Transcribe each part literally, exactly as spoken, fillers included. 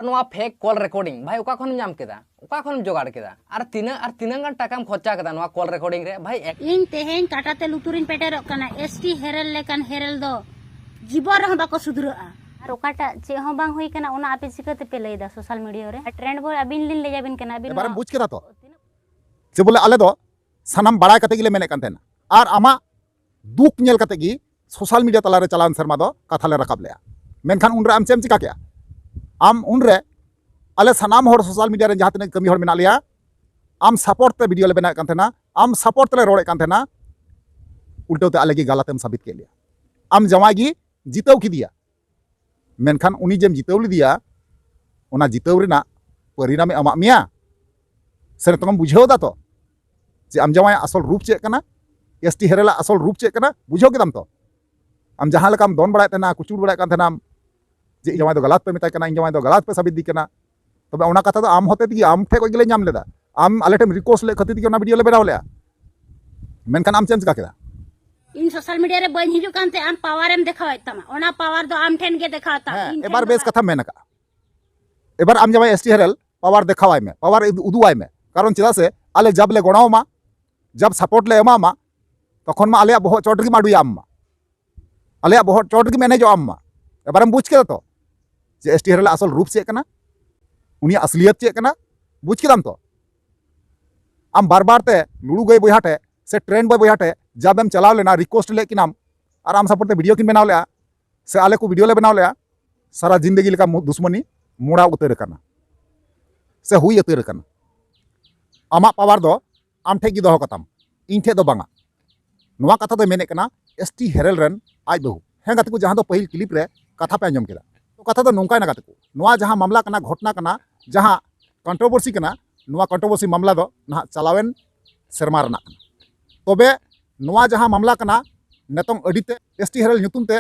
ᱱᱚᱣᱟ ᱯᱷᱮᱠ ᱠᱚᱞ ᱨᱮᱠᱚᱨᱰᱤᱝ ᱵᱷᱟᱭ ᱚᱠᱟ ᱠᱷᱚᱱᱮᱢ ᱧᱟᱢ ᱠᱮᱫᱟ? ᱚᱠᱟ ᱠᱷᱚᱱᱮᱢ ᱡᱚᱜᱟᱲ ᱠᱮᱫᱟ? ᱟᱨ ᱛᱤᱱᱟᱹᱜ ᱟᱨ ᱛᱤᱱᱟᱹᱜ ᱜᱟᱱ ᱴᱟᱠᱟᱢ ᱠᱷᱚᱨᱪᱟ ᱠᱮᱫᱟ ᱱᱚᱣᱟ ᱠᱚᱞ ᱨᱮᱠᱚᱨᱰᱤᱝ ᱨᱮ ᱵᱷᱟᱭ? ᱤᱧ ᱛᱮᱦᱮᱧ ᱠᱟᱴᱟ ᱛᱮ ᱞᱩᱛᱩᱨᱤᱧ ᱯᱮᱴᱮᱨᱚᱜ ᱠᱟᱱᱟ, ᱮᱥ ᱴᱤ ᱦᱮᱨᱮᱞ ᱞᱮᱠᱟᱱ ᱦᱮᱨᱮᱞ ᱫᱚ ᱡᱤᱵᱚᱱ ᱨᱮᱦᱚᱸ ᱵᱟᱠᱚ ᱥᱩᱫᱷᱨᱟᱹᱜᱼᱟ᱾ ᱟᱨ ᱚᱠᱟᱴᱟᱜ ᱪᱮᱫ ᱦᱚᱸ ᱵᱟᱝ ᱦᱩᱭ ᱠᱟᱱᱟ, ᱚᱱᱟ ᱟᱯᱮ ᱪᱤᱠᱟᱹ ᱛᱮᱯᱮ ᱞᱟᱹᱭ ᱮᱫᱟ ᱥᱳᱥᱟᱞ ᱢᱤᱰᱤᱭᱟ ᱨᱮ? ᱟᱨ ᱴᱨᱮᱱᱰ ᱵᱚᱭ ᱟᱹᱵᱤᱱ ᱞᱤᱧ ᱞᱟᱹᱭ ᱟᱹᱵᱤᱱ ᱠᱟᱱᱟ, ᱟᱹᱵᱤᱱ ᱮᱵᱟᱨᱮᱢ ᱱᱚᱣᱟ ᱵᱩᱡᱽ ᱠᱮᱫᱟ ᱛᱚ? ᱛᱤᱱᱟᱹᱜ ᱡᱮ ᱵᱚᱞᱮ ᱟᱞᱮ ᱫᱚ ᱥᱟᱱᱟᱢ ᱵᱟᱲᱟᱭ ᱠᱟᱛᱮ ᱜᱮᱞᱮ ᱢᱮᱱᱮᱫ ᱠᱟᱱ ᱛᱟᱦᱮᱱᱟ, ᱟᱨ ᱟᱢᱟᱜ ᱫᱩᱠ ᱧᱮᱞ ᱠᱟᱛᱮ ᱜᱮ ᱥᱳᱥᱟᱞ ᱢᱤᱰᱤᱭᱟ ᱛᱟᱞᱟᱨᱮ ᱪᱟᱞᱟᱣᱮᱱ ᱥᱮᱨᱢᱟ ᱫᱚ ᱠᱟᱛᱷᱟ ᱞᱮ ᱨᱟᱠᱟᱵ ᱞᱮᱜᱼᱟ᱾ ᱢᱮᱱᱠᱷᱟᱱ ᱩᱱᱨᱮ ᱟᱢ ᱪᱮᱫ ᱮᱢ ᱪᱤᱠᱟ ᱠᱮᱜᱼᱟ? ᱟᱢ ᱩᱱᱨᱮ ᱟᱞᱮ ᱥᱟᱱᱟᱢ ᱦᱚᱲ ᱥᱳᱥᱟᱞ ᱢᱤᱰᱤᱭᱟ ᱨᱮ ᱡᱟᱦᱟᱸ ᱛᱤᱱᱟᱹᱜ ᱠᱟᱹᱢᱤ ᱦᱚᱲ ᱢᱮᱱᱟᱜ ᱞᱮᱭᱟ, ᱟᱢ ᱥᱟᱯᱳᱨᱴ ᱛᱮ ᱵᱷᱤᱰᱤᱭᱳ ᱞᱮ ᱵᱮᱱᱟᱣᱮᱫ ᱠᱟᱱ ᱛᱟᱦᱮᱱᱟ, ᱟᱢ ᱥᱟᱯᱳᱨᱴ ᱛᱮᱞᱮ ᱨᱚᱲᱮᱫ ᱠᱟᱱ ᱛᱟᱦᱮᱱᱟ, ᱩᱞᱴᱟᱹᱣ ᱛᱮ ᱟᱞᱮ ᱜᱮ ᱜᱟᱞᱟᱛ ᱮᱢ ᱥᱟᱵᱤᱛ ᱠᱮᱫ ᱞᱮᱭᱟ᱾ ᱟᱢ ᱡᱟᱶᱟᱭ ᱜᱮ ᱡᱤᱛᱟᱹᱣ ᱠᱮᱫᱮᱭᱟ, ᱢᱮᱱᱠᱷᱟᱱ ᱩᱱᱤ ᱡᱮᱢ ᱡᱤᱛᱟᱹᱣ ᱞᱮᱫᱮᱭᱟ, ᱚᱱᱟ ᱡᱤᱛᱟᱹᱣ ᱨᱮᱱᱟᱜ ᱯᱚᱨᱤᱱᱟᱢᱮ ᱮᱢᱟᱜ ᱢᱮᱭᱟ? ᱥᱮ ᱱᱤᱛᱚᱝ ᱮᱢ ᱵᱩᱡᱷᱟᱹᱣ ᱮᱫᱟ ᱛᱚ ᱡᱮ ᱟᱢ ᱡᱟᱶᱟᱭᱟᱜ ᱟᱥᱚᱞ ᱨᱩᱯ ᱪᱮᱫ ᱠᱟᱱᱟ? ᱮᱥ ᱴᱤ ᱦᱮᱨᱮᱞᱟᱜ ᱟᱥᱚᱞ ᱨᱩᱯ ᱪᱮᱫ ᱠᱟᱱᱟ? ᱵᱩᱡᱷᱟᱹᱣ ᱠᱮᱫᱟᱢ ᱛᱚ? ᱟᱢ ᱡᱟᱦᱟᱸ ᱞᱮᱠᱟᱢ ᱫᱚᱱ ᱵᱟᱲᱟᱭᱮᱫ ᱛᱟᱦᱮᱱᱟ, ᱠᱩᱪᱩᱲ ᱵᱟᱲᱟᱭᱮᱫ ᱠᱟᱱ ᱛᱟᱦᱮᱱᱟᱢ ᱡᱮ ᱤᱧ ᱡᱟᱶᱟᱭ ᱫᱚ ᱜᱟᱞᱟᱛ ᱯᱮ ᱢᱮᱛᱟᱭ ᱠᱟᱱᱟ, ᱤᱧ ᱡᱟᱶᱟᱭ ᱫᱚ ᱜᱟᱞᱟᱛ ᱯᱮ ᱥᱟᱵᱤᱛ ᱫᱤ ᱠᱟᱱᱟ, ᱛᱚᱵᱮ ᱚᱱᱟ ᱠᱟᱛᱷᱟ ᱫᱚ ᱟᱢ ᱦᱚᱛᱮ ᱛᱮᱜᱮ, ᱟᱢ ᱴᱷᱮᱡ ᱠᱷᱚᱡ ᱜᱮᱞᱮ ᱧᱟᱢ ᱞᱮᱫᱟ᱾ ᱟᱢ ᱟᱞᱮ ᱴᱷᱮᱱ ᱨᱤᱠᱣᱮᱥᱴ ᱞᱮᱫ ᱠᱷᱟᱹᱛᱤᱨ ᱛᱮᱜᱮ ᱚᱱᱟ ᱵᱷᱤᱰᱤᱭᱳ ᱞᱮ ᱵᱮᱱᱟᱣ ᱞᱮᱫᱼᱟ᱾ ᱢᱮᱱᱠᱷᱟᱱ ᱟᱢ ᱪᱮᱫ ᱮᱢ ᱪᱤᱠᱟ ᱠᱮᱫᱟ? ᱤᱧ ᱥᱳᱥᱟᱞ ᱢᱤᱰᱤᱭᱟ ᱨᱮ ᱵᱟᱹᱧ ᱦᱤᱡᱩᱜ ᱠᱟᱱᱛᱮ ᱟᱢ ᱯᱟᱣᱟᱨ ᱮᱢ ᱫᱮᱠᱷᱟᱣᱮᱫ ᱛᱟᱢᱟ, ᱚᱱᱟ ᱯᱟᱣᱟᱨ ᱫᱚ ᱟᱢ ᱴᱷᱮᱱ ᱜᱮ ᱫᱮᱠᱷᱟᱣ ᱛᱟᱢ, ᱦᱮᱸ, ᱤᱧ ᱴᱷᱮᱱ ᱮᱵᱟᱨ ᱫᱚ ᱵᱮᱥ ᱵᱟᱝ᱾ ᱠᱟᱛᱷᱟᱢ ᱢᱮᱱ ᱟᱠᱟᱫᱼᱟ᱾ ᱮᱵᱟᱨ ᱟᱢ ᱡᱟᱶᱟᱭ ᱮᱥ ᱴᱤ ᱦᱮᱨᱮᱞ ᱯᱟᱣᱟᱨ ᱫᱮᱠᱷᱟᱣᱟᱭ ᱢᱮ, ᱯᱟᱣᱟᱨ ᱩᱫᱩ-, ᱩᱫᱩᱜ ᱟᱭ ᱢᱮ᱾ ᱠᱟᱨᱚᱱ ᱪᱮᱫᱟᱜ ᱥᱮ ᱟᱞᱮ ᱡᱟᱵ ᱞᱮ ᱜᱚᱲᱚ ᱟᱢᱟ, ᱡᱟᱵ ᱥᱟᱯᱳᱨᱴ ᱞᱮ ᱮᱢᱟᱢᱟ, ᱛᱚᱠᱷᱚᱱ ᱢᱟ ᱟᱞᱮᱭᱟᱜ ᱵᱚᱦᱚᱜ ᱪᱚᱴ ᱨᱮᱜᱮᱢ ᱟᱹᱰᱩᱭᱟ ᱟᱢ ᱢᱟ᱾ ᱟᱞᱮᱭᱟᱜ ᱵᱚᱦᱚᱜ ᱪᱚᱴ ᱨᱮᱜᱮᱢ ᱮᱱᱮᱡᱚᱜᱼᱟ ᱟᱢ ᱢᱟ᱾ ᱮᱵᱟᱨᱮᱢ ᱵᱩᱡᱽ ᱠᱮᱫᱟ ᱛᱚ ᱡᱮ ᱮᱥ ᱴᱤ ᱦᱮᱨᱮᱞ ᱟᱥᱚᱞ ᱨᱩᱯ ᱪᱮᱫ ᱠᱟᱱᱟ, ᱩᱱᱤᱭᱟᱜ ᱟᱥᱞᱤᱭᱟᱛ ᱪᱮᱫ ᱠᱟᱱᱟ? ᱵᱩᱡᱽ ᱠᱮᱫᱟᱢ ᱛᱚ? ᱟᱢ ᱵᱟᱨ ᱵᱟᱨ ᱛᱮ ᱞᱩᱲᱩ ᱜᱟᱹᱭ ᱵᱚᱭᱦᱟ ᱴᱷᱮᱡ ᱥᱮ ᱴᱨᱮᱱᱰ ᱵᱚᱭ ᱵᱚᱭᱦᱟ ᱴᱷᱮᱡ ᱡᱟᱵᱮᱢ ᱪᱟᱞᱟᱣ ᱞᱮᱱᱟ, ᱨᱤᱠᱣᱮᱥᱴ ᱞᱮᱫ ᱠᱤᱱᱟᱢ, ᱟᱨ ᱟᱢ ᱥᱟᱯᱳᱨᱴ ᱛᱮ ᱵᱷᱤᱰᱤᱭᱳ ᱠᱤᱱ ᱵᱮᱱᱟᱣ ᱞᱮᱜᱼᱟ, ᱥᱮ ᱟᱞᱮ ᱠᱚ ᱵᱷᱤᱰᱤᱭᱳ ᱞᱮ ᱵᱮᱱᱟᱣ ᱞᱮᱜᱼᱟ, ᱥᱟᱨᱟ ᱡᱤᱱᱫᱮᱜᱤ ᱞᱮᱠᱟ ᱢᱩ-, ᱫᱩᱥᱢᱟᱱᱤ ᱢᱚᱲᱟᱣ ᱩᱛᱟᱹᱨ ᱟᱠᱟᱱᱟ, ᱥᱮ ᱦᱩᱭ ᱩᱛᱟᱹᱨ ᱟᱠᱟᱱᱟ᱾ ᱟᱢᱟᱜ ᱯᱟᱣᱟᱨ ᱫᱚ ᱟᱢ ᱴᱷᱮᱡ ᱜᱮ ᱫᱚᱦᱚ ᱠᱟᱛᱟᱢ, ᱤᱧ ᱴᱷᱮᱡ ᱫᱚ ᱵᱟᱝᱟ᱾ ᱱᱚᱣᱟ ᱠᱟᱛᱷᱟ ᱫᱚᱭ ᱢᱮᱱᱮᱫ ᱠᱟᱱᱟ ᱮᱥ ᱴᱤ ᱦᱮᱨᱮᱞ ᱨᱮᱱ ᱟᱡ ᱵᱟᱹᱦᱩ᱾ ᱦᱮᱸ ᱜᱟᱛᱮ ᱠᱚ, ᱡᱟᱦᱟᱸ ᱫᱚ ᱯᱟᱹᱦᱤᱞ ᱠᱞᱤᱯ ᱨᱮ ᱠᱟᱛᱷᱟ ᱯᱮ ᱟᱸᱡᱚᱢ ᱠᱮᱫᱟ, ᱛᱚ ᱠᱟᱛᱷᱟ ᱫᱚ ᱱᱚᱝᱠᱟᱭᱱᱟ ᱜᱟᱛᱮ ᱠᱚ, ᱱᱚᱣᱟ ᱡᱟᱦᱟᱸ ᱢᱟᱢᱞᱟ ᱠᱟᱱᱟ, ᱜᱷᱚᱴᱱᱟ ᱠᱟᱱᱟ, ᱡᱟᱦᱟᱸ ᱠᱚᱱᱴᱨᱳᱵᱷᱟᱨᱥᱤ ᱠᱟᱱᱟ, ᱱᱚᱣᱟ ᱠᱚᱱᱴᱨᱳᱵᱷᱟᱨᱥᱤ ᱢᱟᱢᱞᱟ ᱫᱚ ᱱᱟᱦᱟᱜ ᱪᱟᱞᱟᱣᱮᱱ ᱥᱮᱨᱢᱟ ᱨᱮᱱᱟᱜ ᱠᱟᱱᱟ᱾ ᱛᱚᱵᱮ ᱱᱚᱣᱟ ᱡᱟᱦᱟᱸ ᱢᱟᱢᱞᱟ ᱠᱟᱱᱟ, ᱱᱤᱛᱚᱝ ᱟᱹᱰᱤ ᱛᱮ ᱮᱥ ᱴᱤ ᱦᱮᱨᱮᱞ ᱧᱩᱛᱩᱢ ᱛᱮ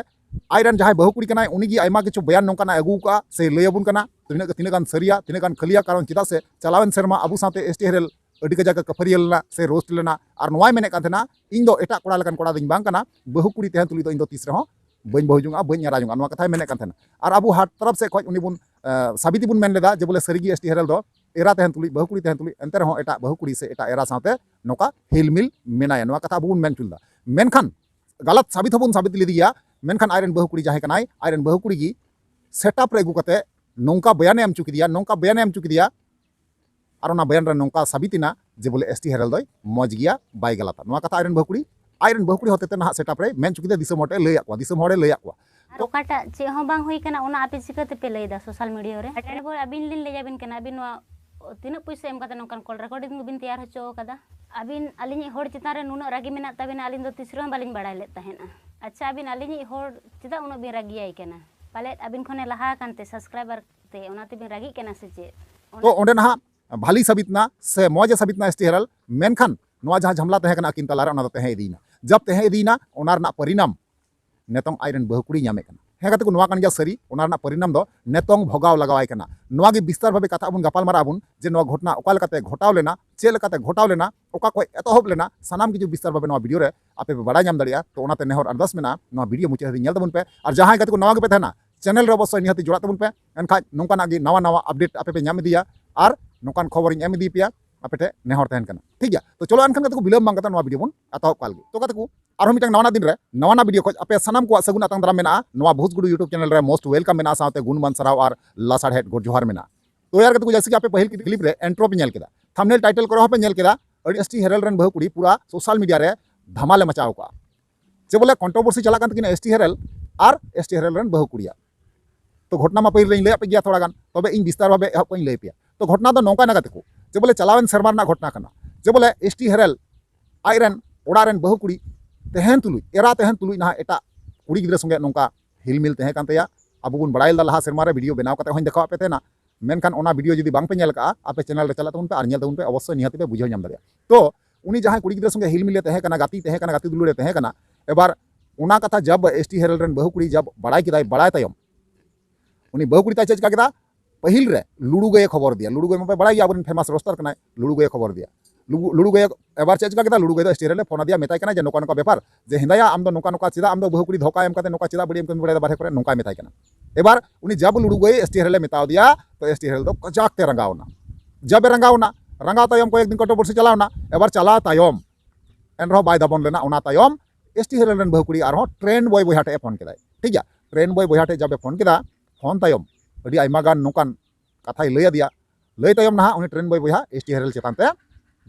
ᱟᱡ ᱨᱮᱱ ᱡᱟᱦᱟᱸᱭ ᱵᱟᱹᱦᱩ ᱠᱩᱲᱤ ᱠᱟᱱᱟᱭ, ᱩᱱᱤ ᱜᱮ ᱟᱭᱢᱟ ᱠᱤᱪᱷᱩ ᱵᱚᱭᱟᱱ ᱱᱚᱝᱠᱟᱱᱟᱜ ᱟᱹᱜᱩ ᱠᱟᱜᱼᱟ ᱥᱮ ᱞᱟᱹᱭ ᱟᱵᱚᱱ ᱠᱟᱱᱟ, ᱛᱤᱱᱟᱹᱜ, ᱛᱤᱱᱟᱹᱜ ᱜᱟᱱ ᱥᱟᱹᱨᱤᱭᱟ, ᱛᱤᱱᱟᱹᱜ ᱜᱟᱱ ᱠᱷᱟᱹᱞᱤᱭᱟ᱾ ᱠᱟᱨᱚᱱ ᱪᱮᱫᱟᱜ ᱥᱮ ᱪᱟᱞᱟᱣᱮᱱ ᱥᱮᱨᱢᱟ ᱟᱵᱚ ᱥᱟᱶᱛᱮ ᱮᱥ ᱴᱤ ᱦᱮᱨᱮᱞ ᱟᱹᱰᱤ ᱠᱟᱡᱟᱠ ᱮ ᱠᱷᱟᱹᱯᱟᱹᱨᱤᱭᱟᱹ ᱞᱮᱱᱟ ᱥᱮ ᱨᱳᱥᱴ ᱞᱮᱱᱟ, ᱟᱨ ᱱᱚᱣᱟᱭ ᱢᱮᱱᱮᱫ ᱠᱟᱱ ᱛᱟᱦᱮᱱᱟ, "ᱤᱧ ᱫᱚ ᱮᱴᱟᱜ ᱠᱚᱲᱟ ᱞᱮᱠᱟᱱ ᱠᱚᱲᱟ ᱫᱚᱧ ᱵᱟᱝ ᱠᱟᱱᱟ, ᱵᱟᱹᱦᱩ ᱠᱩᱲᱤ ᱛᱟᱦᱮᱱ ᱛᱩᱞᱩᱡ ᱫᱚ ᱤᱧ ᱫᱚ ᱛᱤᱥ ᱨᱮᱦᱚᱸ ᱵᱟᱹᱧ ᱵᱟᱹᱦᱩ ᱡᱚᱝᱼᱟ, ᱵᱟᱹᱧ ᱮᱨᱟ ᱡᱚᱝᱼᱟ", ᱱᱚᱣᱟ ᱠᱟᱛᱷᱟᱭ ᱢᱮᱱᱮᱫ ᱠᱟᱱ ᱛᱟᱦᱮᱱᱟ᱾ ᱟᱨ ᱟᱵᱚ ᱦᱟᱴ ᱛᱚᱨᱚᱯ ᱥᱮᱫ ᱠᱷᱚᱡ ᱩᱱᱤ ᱵᱚᱱ ᱥᱟᱵᱤᱛᱤ ᱵᱚᱱ ᱢᱮᱱ ᱞᱮᱫᱟ ᱡᱮ ᱵᱚᱞᱮ ᱥᱟᱹᱨᱤᱜᱮ ᱮᱥ ᱴᱤ ᱦᱮᱨᱮᱞ ᱫᱚ ᱮᱨᱟ ᱛᱟᱦᱮᱱ ᱛᱩᱞᱩᱡ, ᱵᱟᱹᱦᱩ ᱠᱩᱲᱤ ᱛᱟᱦᱮᱱ ᱛᱩᱞᱩᱡ, ᱮᱱᱛᱮ ᱨᱮᱦᱚᱸ ᱮᱴᱟᱜ ᱵᱟᱹᱦᱩ ᱠᱩᱲᱤ ᱥᱮ ᱮᱴᱟᱜ ᱮᱨᱟ ᱥᱟᱶᱛᱮ ᱱᱚᱝᱠᱟ ᱦᱤᱞᱢᱤᱞ ᱢᱮᱱᱟᱭᱟ, ᱱᱚᱣᱟ ᱠᱟᱛᱷᱟ ᱟᱵᱚ ᱵᱚᱱ ᱢᱮᱱ ᱦᱚᱪᱚ ᱞᱮᱫᱟ᱾ ᱢᱮᱱᱠᱷᱟᱱ ᱜᱟᱞᱟᱛ ᱥᱟᱵᱤᱛ ᱦᱚᱸᱵᱚᱱ ᱥᱟᱵᱤᱛ ᱞᱮᱫᱮᱭᱟ, ᱢᱮᱱᱠᱷᱟᱱ ᱟᱡᱨᱮᱱ ᱵᱟᱹᱦᱩ ᱠᱩᱲᱤ ᱡᱟᱦᱟᱸᱭ ᱠᱟᱱᱟᱭ, ᱟᱡᱨᱮᱱ ᱵᱟᱹᱦᱩ ᱠᱩᱲᱤ ᱜᱮ ᱥᱮᱴᱟᱯ ᱨᱮ ᱟᱹᱜᱩ ᱠᱟᱛᱮ ᱱᱚᱝᱠᱟ ᱵᱚᱭᱟᱱᱮ ᱮᱢ ᱦᱚᱪᱚ ᱠᱮᱫᱮᱭᱟ, ᱱᱚᱝᱠᱟ ᱵᱚᱭᱟᱱᱮ ᱮᱢ ᱦᱚᱪᱚ ᱠᱮᱫᱮᱭᱟ, ᱟᱨ ᱚᱱᱟ ᱵᱚᱭᱟᱱ ᱨᱮ ᱱᱚᱝᱠᱟ ᱥᱟᱵᱤᱛ ᱮᱱᱟ ᱡᱮ ᱵᱚᱞᱮ ᱮᱥ ᱴᱤ ᱦᱮᱨᱮᱞ ᱫᱚᱭ ᱢᱚᱡᱽ ᱜᱮᱭᱟ, ᱵᱟᱭ ᱜᱟᱞᱟᱛᱟ᱾ ᱱᱚᱣᱟ ᱠᱟᱛᱷᱟ ᱟᱡᱨᱮᱱ ᱵᱟᱹᱦᱩ ᱠᱩᱲᱤ, ᱟᱡᱨᱮᱱ ᱵᱟᱹᱦᱩ ᱠᱩᱲᱤ ᱦᱚᱛᱮᱛᱮ ᱱᱟᱦᱟᱜ ᱥᱮᱴᱟᱯ ᱨᱮ ᱢᱮᱱ ᱦᱚᱪᱚ ᱠᱮᱫᱮᱭᱟ, ᱫᱤᱥᱚᱢ ᱦᱚᱲ ᱴᱷᱮᱱ ᱞᱟᱹᱭᱟᱫ ᱠᱚᱣᱟ, ᱫᱤᱥᱚᱢ ᱦᱚᱲᱮ ᱞᱟᱹᱭᱟᱫ ᱠᱚᱣᱟ᱾ ᱟᱨ ᱚᱠᱟᱴᱟᱜ ᱪᱮᱫ ᱦᱚᱸ ᱵᱟᱝ ᱦᱩᱭ ᱠᱟᱱᱟ, ᱚᱱᱟ ᱟᱯᱮ ᱪᱤᱠᱟᱹ ᱛᱮᱯᱮ ᱞᱟᱹᱭᱫᱟ ᱥᱳᱥᱟᱞ ᱢᱤᱰᱤᱭᱟ ᱨᱮ? ᱟᱹᱰᱤ ᱵᱚᱲ ᱟᱹᱵᱤᱱ ᱞᱤᱧ ᱞᱟᱹᱭ ᱟᱵᱤᱱ ᱠᱟᱱᱟ, ᱟᱹᱵᱤᱱ ᱱᱚᱣᱟ ᱛᱤᱱᱟᱹᱜ ᱯᱩᱭᱥᱟᱹ ᱮᱢ ᱠᱟᱛᱮ ᱱᱚᱝᱠᱟᱱ ᱠᱚᱞ ᱨᱮᱠᱚᱨᱰᱤᱝ ᱵᱤᱱ ᱛᱮᱭᱟᱨ ᱦᱚᱪᱚ ᱟᱠᱟᱫᱟ? ᱟᱹᱵᱤᱱ ᱟᱹᱞᱤᱧᱤᱡ ᱦᱚᱲ ᱪᱮᱛᱟᱱ ᱨᱮ ᱱᱩᱱᱟᱹᱜ ᱨᱟᱹᱜᱤ ᱢᱮᱱᱟᱜ ᱛᱟᱵᱤᱱᱟ, ᱟᱹᱞᱤᱧ ᱫᱚ ᱛᱤᱥ ᱨᱮᱦᱚᱸ ᱵᱟᱹᱞᱤᱧ ᱵᱟᱲᱟᱭ ᱞᱮᱫ ᱛᱟᱦᱮᱸᱱᱟ᱾ ᱟᱪᱪᱷᱟ, ᱟᱹᱵᱤᱱ ᱟᱹᱞᱤᱧᱤᱡ ᱦᱚᱲ ᱪᱮᱫᱟᱜ ᱩᱱᱟᱹᱜ ᱵᱤᱱ ᱨᱟᱹᱜᱤᱭᱟᱭ ᱠᱟᱱᱟ? ᱯᱟᱞᱮᱫ ᱟᱹᱵᱤᱱ ᱠᱷᱚᱱᱮ ᱞᱟᱦᱟ ᱟᱠᱟᱱ ᱛᱮ, ᱥᱟᱵᱥᱠᱨᱟᱭᱵᱟᱨ ᱛᱮ, ᱚᱱᱟ ᱛᱮᱵᱤᱱ ᱨᱟᱹᱜᱤᱜ ᱠᱟᱱᱟ ᱥᱮ ᱪᱮᱫ? ᱛᱚ ᱚᱸᱰᱮ ᱱᱟᱦᱟᱜ ᱵᱷᱟᱞᱤ ᱥᱟᱵᱤᱛ ᱮᱱᱟ ᱥᱮ ᱢᱚᱡᱽ ᱮ ᱥᱟᱵᱤᱛ ᱮᱱᱟ ᱮᱥ ᱴᱤ ᱦᱮᱨᱮᱞ, ᱢᱮᱱᱠᱷᱟᱱ ᱱᱚᱣᱟ ᱡᱟᱦᱟᱸ ᱡᱷᱟᱢᱞᱟ ᱛᱟᱦᱮᱸ ᱠᱟᱱᱟ ᱟᱹᱠᱤᱱ ᱛᱟᱞᱟᱨᱮ, ᱚᱱᱟ ᱫᱚ ᱛᱟᱦᱮᱸ ᱤᱫᱤᱭᱮᱱᱟ᱾ ᱡᱟᱵ ᱛᱟᱦᱮᱸ ᱤᱫᱤᱭᱮᱱᱟ, ᱚᱱᱟ ᱨᱮᱱᱟᱜ ᱯᱚᱨᱤᱱᱟᱢ ᱱᱤᱛᱚᱝ ᱟᱡᱨᱮᱱ ᱵᱟᱹᱦᱩ ᱠᱩᱲᱤᱭ ᱧᱟᱢᱮᱫ ᱠᱟᱱᱟ᱾ ᱦᱮᱸ ᱜᱟᱛᱮ ᱠᱚ, ᱱᱚᱣᱟ ᱠᱟᱱ ᱜᱮᱭᱟ ᱥᱟᱹᱨᱤ, ᱚᱱᱟ ᱨᱮᱱᱟᱜ ᱯᱚᱨᱤᱱᱟᱢ ᱫᱚ ᱱᱤᱛᱚᱝ ᱵᱷᱳᱜᱟᱣ ᱞᱟᱜᱟᱣᱟᱭ ᱠᱟᱱᱟ᱾ ᱱᱚᱣᱟ ᱜᱮ ᱵᱤᱥᱛᱟᱨ ᱵᱷᱟᱵᱮ ᱠᱟᱛᱷᱟ ᱵᱚᱱ ᱜᱟᱯᱟᱞ ᱢᱟᱨᱟᱜ ᱟᱵᱚᱱ ᱡᱮ ᱱᱚᱣᱟ ᱜᱷᱚᱴᱚᱱᱟ ᱚᱠᱟ ᱞᱮᱠᱟᱛᱮ ᱜᱷᱚᱴᱟᱣ ᱞᱮᱱᱟ, ᱪᱮᱫ ᱞᱮᱠᱟᱛᱮ ᱜᱷᱚᱴᱟᱣ ᱞᱮᱱᱟ, ᱚᱠᱟ ᱠᱷᱚᱱ ᱮᱛᱚᱦᱚᱵ ᱞᱮᱱᱟ, ᱥᱟᱱᱟᱢ ᱠᱤᱪᱷᱩ ᱵᱤᱥᱛᱟᱨ ᱵᱷᱟᱵᱮ ᱱᱚᱣᱟ ᱵᱷᱤᱰᱤᱭᱳ ᱨᱮ ᱟᱯᱮ ᱯᱮ ᱵᱟᱲᱟᱭ ᱧᱟᱢ ᱫᱟᱲᱮᱭᱟᱜᱼᱟ᱾ ᱛᱚ ᱚᱱᱟᱛᱮ ᱱᱮᱦᱚᱨ ᱟᱨᱫᱟᱥ ᱢᱮᱱᱟᱜᱼᱟ, ᱱᱚᱣᱟ ᱵᱷᱤᱰᱤᱭᱳ ᱢᱩᱪᱟᱹᱫ ᱦᱟᱹᱵᱤᱡ ᱧᱮᱞ ᱛᱟᱵᱚᱱ ᱯᱮ᱾ ᱟᱨ ᱡᱟᱦᱟᱸᱭ ᱜᱟᱛᱮ ᱠᱚ ᱱᱟᱣᱟ ᱜᱮᱯᱮ ᱛᱟᱦᱮᱱᱟ, ᱪᱮᱱᱮᱞ ᱨᱮ ᱚᱵᱚᱥᱥᱳᱭ ᱱᱤᱦᱟᱹᱛ ᱡᱚᱲᱟᱜ ᱛᱟᱵᱚᱱ ᱯᱮ, ᱮᱱᱠᱷᱟᱡ ᱱᱚᱝᱠᱟᱱᱟᱜ ᱜᱮ ᱱᱟᱣᱟ ᱱᱟᱣᱟ ᱟᱯᱰᱮᱴ ᱟᱯᱮ ᱯᱮ ᱧᱟᱢ ᱤᱫᱤᱭᱟ ᱟᱨ ᱱᱚᱝᱠᱟᱱ ᱠᱷᱚᱵᱚᱨᱤᱧ ᱮᱢ ᱤᱫᱤ ᱯᱮᱭᱟ᱾ ᱟᱯᱮ ᱴᱷᱮᱱ ᱱᱮᱦᱚᱨ ᱛᱟᱦᱮᱱ ᱠᱟᱱᱟ, ᱴᱷᱤᱠ ᱜᱮᱭᱟ? ᱛᱚ ᱪᱚᱞᱚ ᱮᱱᱠᱷᱟᱱ ᱜᱟᱛᱮ ᱠᱚ, ᱵᱤᱞᱚᱢ ᱵᱟᱝ ᱠᱟᱛᱮ ᱱᱚᱣᱟ ᱵᱷᱤᱰᱤᱭᱳ ᱵᱚᱱ ᱮᱛᱚᱦᱚᱵ ᱠᱟᱜ ᱞᱮᱜᱮ᱾ ᱛᱚ ᱜᱟᱛᱮ ᱠᱚ, ᱟᱨᱦᱚᱸ ᱢᱤᱫᱴᱟᱝ ᱱᱟᱣᱟ ᱫᱤᱱ ᱨᱮ ᱱᱟᱣᱟ ᱱᱟᱣᱟ ᱵᱷᱤᱰᱤᱭᱳ ᱠᱷᱚᱡ ᱟᱯᱮ ᱥᱟᱱᱟᱢ ᱠᱚᱣᱟᱜ ᱥᱟᱹᱜᱩᱱ ᱟᱛᱟᱝ ᱫᱟᱨᱟᱢ ᱢᱮᱱᱟᱜᱼᱟ᱾ ᱱᱚᱣᱟ ᱵᱷᱩᱡᱽᱜᱩᱰᱩ YouTube ᱪᱮᱱᱮᱞ ᱨᱮ most welcome ᱢᱮᱱᱟᱜᱼᱟ, ᱥᱟᱶᱛᱮ ᱜᱩᱱᱢᱟᱱ ᱥᱟᱨᱦᱟᱣ ᱟᱨ ᱞᱟᱥᱟᱲᱦᱮᱫ ᱜᱚᱰ ᱡᱚᱦᱟᱨ ᱢᱮᱱᱟᱜᱼᱟ᱾ ᱛᱚ ᱭᱟᱨ ᱜᱟᱛᱮ ᱠᱚ, ᱡᱮᱭᱥᱮ ᱠᱤ ᱟᱯᱮ ᱯᱟᱹᱦᱤᱞ ᱠᱞᱤᱯ ᱨᱮ ᱤᱱᱴᱨᱳ ᱯᱮ ᱧᱮᱞ ᱠᱮᱫᱟ, ᱛᱷᱟᱢᱵᱱᱮᱞ ᱴᱟᱭᱴᱮᱞ ᱠᱚᱨᱮ ᱦᱚᱸᱯᱮ ᱧᱮᱞ ᱠᱮᱫᱟ, ᱟᱹᱰᱤ ᱮᱥ ᱴᱤ ᱦᱮᱨᱮᱞ ᱨᱮᱱ ᱵᱟᱹᱦᱩ ᱠᱩᱲᱤ ᱯᱩᱨᱟ ᱥᱳᱥᱟᱞ ᱢᱤᱰᱤᱭᱟ ᱨᱮ ᱫᱷᱟᱢᱟᱞᱮ ᱢᱟᱪᱟᱣ ᱠᱟᱜᱼᱟ᱾ ᱡᱮ ᱵᱚᱞᱮ ᱠᱚᱱᱴᱨᱳᱵᱷᱟᱨᱥᱤ ᱪᱟᱞᱟᱜ ᱠᱟᱱ ᱛᱟᱹᱠᱤᱱᱟ ᱮᱥ ᱴᱤ ᱦᱮᱨᱮᱞ ᱟᱨ ᱮᱥ ᱴᱤ ᱦᱮᱨᱮᱞ ᱨᱮᱱ ᱵᱟᱹᱦᱩ ᱠᱩᱲᱤᱭᱟᱜ᱾ ᱛᱚ ᱜᱷᱚᱴᱱᱟ ᱢᱟ ᱯᱟᱹᱦᱤᱞ ᱨᱮᱧ ᱞᱟᱹᱭᱟᱫ ᱯᱮ ᱜᱮᱭᱟ ᱛᱷᱚᱲᱟ ᱜᱟᱱ, ᱛᱚᱵᱮ ᱤᱧ ᱵᱤᱥᱛᱟᱨ ᱵᱷᱟᱵᱮ ᱮᱦᱚᱵ ᱠᱷᱚᱱ ᱤᱧ ᱞᱟᱹᱭ ᱯᱮᱭᱟ᱾ ᱛᱚ ᱜᱷᱚᱴᱱᱟ ᱫᱚ ᱱᱚᱝᱠᱟᱭᱱᱟ ᱜᱟᱛᱮ ᱠᱚ, ᱡᱮ ᱵᱚᱞᱮ ᱪᱟᱞᱟᱣᱮᱱ ᱥᱮᱨᱢᱟ ᱨᱮᱱᱟᱜ ᱜᱷᱚᱴᱱᱟ ᱠᱟᱱᱟ᱾ ᱡᱮ ᱵᱚᱞᱮ ᱮᱥ ᱴᱤ ᱦᱮᱨᱮᱞ ᱟᱡᱨᱮᱱ ᱚᱲᱟᱜ ᱨᱮᱱ ᱵᱟᱹᱦᱩ ᱠᱩᱲᱤ ᱛᱟᱦᱮᱱ ᱛᱩᱞᱩᱡ, ᱮᱨᱟ ᱛᱟᱦᱮᱱ ᱛᱩᱞᱩᱡ ᱱᱟᱦᱟᱜ ᱮᱴᱟᱜ ᱠᱩᱲᱤ ᱜᱤᱫᱽᱨᱟᱹ ᱥᱚᱸᱜᱮ ᱱᱚᱝᱠᱟ ᱦᱤᱞᱢᱤᱞ ᱛᱟᱦᱮᱸ ᱠᱟᱱ ᱛᱟᱭᱟ᱾ ᱟᱵᱚ ᱵᱚᱱ ᱵᱟᱲᱟᱭ ᱞᱮᱫᱟ ᱞᱟᱦᱟ ᱥᱮᱨᱢᱟ ᱨᱮ, ᱵᱷᱤᱰᱤᱭᱳ ᱵᱮᱱᱟᱣ ᱠᱟᱛᱮ ᱦᱚᱸᱧ ᱫᱮᱠᱷᱟᱣᱟᱫ ᱯᱮ ᱛᱟᱦᱮᱱᱟ᱾ ᱢᱮᱱᱠᱷᱟᱱ ᱚᱱᱟ ᱵᱷᱤᱰᱤᱭᱳ ᱡᱩᱫᱤ ᱵᱟᱝ ᱯᱮ ᱧᱮᱞ ᱠᱟᱜᱼᱟ, ᱟᱯᱮ ᱪᱮᱱᱮᱞ ᱨᱮ ᱪᱟᱞᱟᱜ ᱛᱟᱵᱚᱱ ᱯᱮ ᱟᱨ ᱧᱮᱞ ᱛᱟᱵᱚᱱ ᱯᱮ, ᱚᱵᱚᱥᱥᱳᱭ ᱱᱤᱦᱟᱹᱛ ᱯᱮ ᱵᱩᱡᱷᱟᱹᱣ ᱧᱟᱢ ᱫᱟᱲᱮᱭᱟᱜᱼᱟ᱾ ᱛᱚ ᱩᱱᱤ ᱡᱟᱦᱟᱸᱭ ᱠᱩᱲᱤ ᱜᱤᱫᱽᱨᱟᱹ ᱥᱚᱸᱜᱮ ᱦᱤᱞᱢᱤᱞᱮ ᱛᱟᱦᱮᱸ ᱠᱟᱱᱟ, ᱜᱟᱛᱮ ᱛᱟᱦᱮᱸ ᱠᱟᱱᱟ, ᱜᱟᱛᱮ ᱫᱩᱞᱟᱹᱲᱮ ᱛᱟᱦᱮᱸ ᱠᱟᱱᱟ, ᱮᱵᱟᱨ ᱚᱱᱟ ᱠᱟᱛᱷᱟ ᱡᱟᱵ ᱮᱥ ᱴᱤ ᱦᱮᱨᱮᱞ ᱨᱮᱱ ᱵᱟᱹᱦᱩ ᱠᱩᱲᱤ ᱡᱟᱵ ᱵᱟᱲᱟᱭ ᱠᱮᱫᱟᱭ, ᱵᱟᱲᱟᱭ ᱛᱟᱭᱚᱢ ᱩᱱᱤ ᱵᱟᱹᱦᱩ ᱠᱩᱲᱤ ᱛᱟᱭ ᱪᱮᱫ ᱪᱤᱠᱟ ᱠᱮᱫᱟ? ᱯᱟᱹᱦᱤᱞ ᱨᱮ ᱞᱩᱲᱩ ᱜᱟᱹᱭᱮ ᱠᱷᱚᱵᱚᱨ ᱟᱫᱮᱭᱟ᱾ ᱞᱩᱲᱩ ᱜᱟᱹᱭ ᱢᱟᱯᱮ ᱵᱟᱲᱟᱭ ᱜᱮᱭᱟ, ᱟᱵᱚᱨᱮᱱ ᱯᱷᱮᱢᱟᱥ ᱨᱳᱥᱴᱟᱨ ᱠᱟᱱᱟᱭ, ᱞᱩᱲᱩ ᱜᱟᱹᱭᱮ ᱠᱷᱚᱵᱚᱨ ᱟᱫᱮᱭᱟ᱾ ᱞᱩᱜᱩ- ᱞᱩᱲᱩ ᱜᱟᱹᱭ ᱮᱵᱟᱨ ᱪᱮᱫ ᱪᱤᱠᱟ ᱠᱮᱫᱟ? ᱞᱩᱲᱩ ᱜᱟᱹᱭ ᱫᱚ ᱮᱥ ᱴᱤ ᱦᱮᱨᱮᱞ ᱮ ᱯᱷᱳᱱ ᱟᱫᱮᱭᱟ, ᱢᱮᱛᱟᱭ ᱠᱟᱱᱟ ᱡᱮ ᱱᱚᱝᱠᱟ ᱱᱚᱝᱠᱟ ᱵᱮᱯᱟᱨ, ᱡᱮ ᱦᱮᱸᱫᱟᱭᱟ, ᱟᱢ ᱫᱚ ᱱᱚᱝᱠᱟ ᱱᱚᱝᱠᱟ ᱪᱮᱫᱟᱜ ᱟᱢ ᱫᱚ ᱵᱟᱹᱦᱩ ᱠᱩᱲᱤ ᱫᱷᱳᱠᱟ ᱮᱢ ᱠᱟᱛᱮ ᱱᱚᱝᱠᱟ ᱪᱮᱫᱟᱜ ᱵᱟᱹᱲᱤᱡ ᱮᱢ ᱠᱟᱹᱢᱤ ᱵᱟᱲᱟᱭᱮᱫᱟ ᱵᱟᱨᱦᱮ ᱠᱚᱨᱮ, ᱱᱚᱝᱠᱟᱭ ᱢᱮᱛᱟᱭ ᱠᱟᱱᱟ᱾ ᱮᱵᱟᱨ ᱩᱱᱤ ᱡᱟᱵ ᱞᱩᱲᱩ ᱜᱟᱹᱭ ᱮᱥ ᱴᱤ ᱦᱮᱨᱮᱞ ᱮ ᱢᱮᱛᱟ ᱫᱮᱭᱟ, ᱛᱚ ᱮᱥ ᱴᱤ ᱦᱮᱨᱮᱞ ᱫᱚ ᱠᱟᱡᱟᱠ ᱛᱮ ᱨᱟᱸᱜᱟᱣ ᱮᱱᱟ᱾ ᱡᱟᱵ ᱮ ᱨᱟᱸᱜᱟᱣ ᱮᱱᱟ, ᱨᱟᱸᱜᱟᱣ ᱛᱟᱭᱚᱢ ᱠᱚᱭᱮᱠ ᱫᱤᱱ ᱠᱚᱱᱴᱨᱳᱵᱷᱟᱨᱥᱤ ᱪᱟᱞᱟᱣ ᱮᱱᱟ᱾ ᱮᱵᱟᱨ ᱪᱟᱞᱟᱣ ᱛᱟᱭᱚᱢ ᱮᱱ ᱨᱮᱦᱚᱸ ᱵᱟᱭ ᱫᱟᱵᱚᱱ ᱞᱮᱱᱟ᱾ ᱚᱱᱟ ᱛᱟᱭᱚᱢ ᱮᱥ ᱴᱤ ᱦᱮᱨᱮᱞ ᱨᱮᱱ ᱵᱟᱹᱦᱩ ᱠᱩᱲᱤ ᱟᱨᱦᱚᱸ ᱴᱨᱮᱱ ᱵᱚᱭ ᱵᱚᱭᱦᱟ ᱴᱷᱮᱡ ᱮ ᱯᱷᱳᱱ ᱠᱮᱫᱟᱭ, ᱴᱷᱤᱠ ᱜᱮᱭᱟ᱾ ᱴᱨᱮᱱ ᱵᱚᱭ ᱵᱚᱭᱦᱟ ᱴᱷᱮᱡ ᱡᱟᱵ ᱮ ᱯᱷᱳᱱ ᱠᱮᱫᱟ, ᱯᱷᱳᱱ ᱛᱟᱭᱚᱢ ᱟᱹᱰᱤ ᱟᱭᱢᱟ ᱜᱟᱱ ᱱᱚᱝᱠᱟᱱ ᱠᱟᱛᱷᱟᱭ ᱞᱟᱹᱭ ᱟᱫᱮᱭᱟ᱾ ᱞᱟᱹᱭ ᱛᱟᱭᱚᱢ ᱱᱟᱦᱟᱜ ᱩᱱᱤ ᱴᱨᱮᱱ ᱵᱚᱭ ᱵᱚᱭᱦᱟ ᱮᱥ ᱴᱤ ᱦᱮᱨᱮᱞ ᱪᱮᱛᱟᱱ ᱛᱮ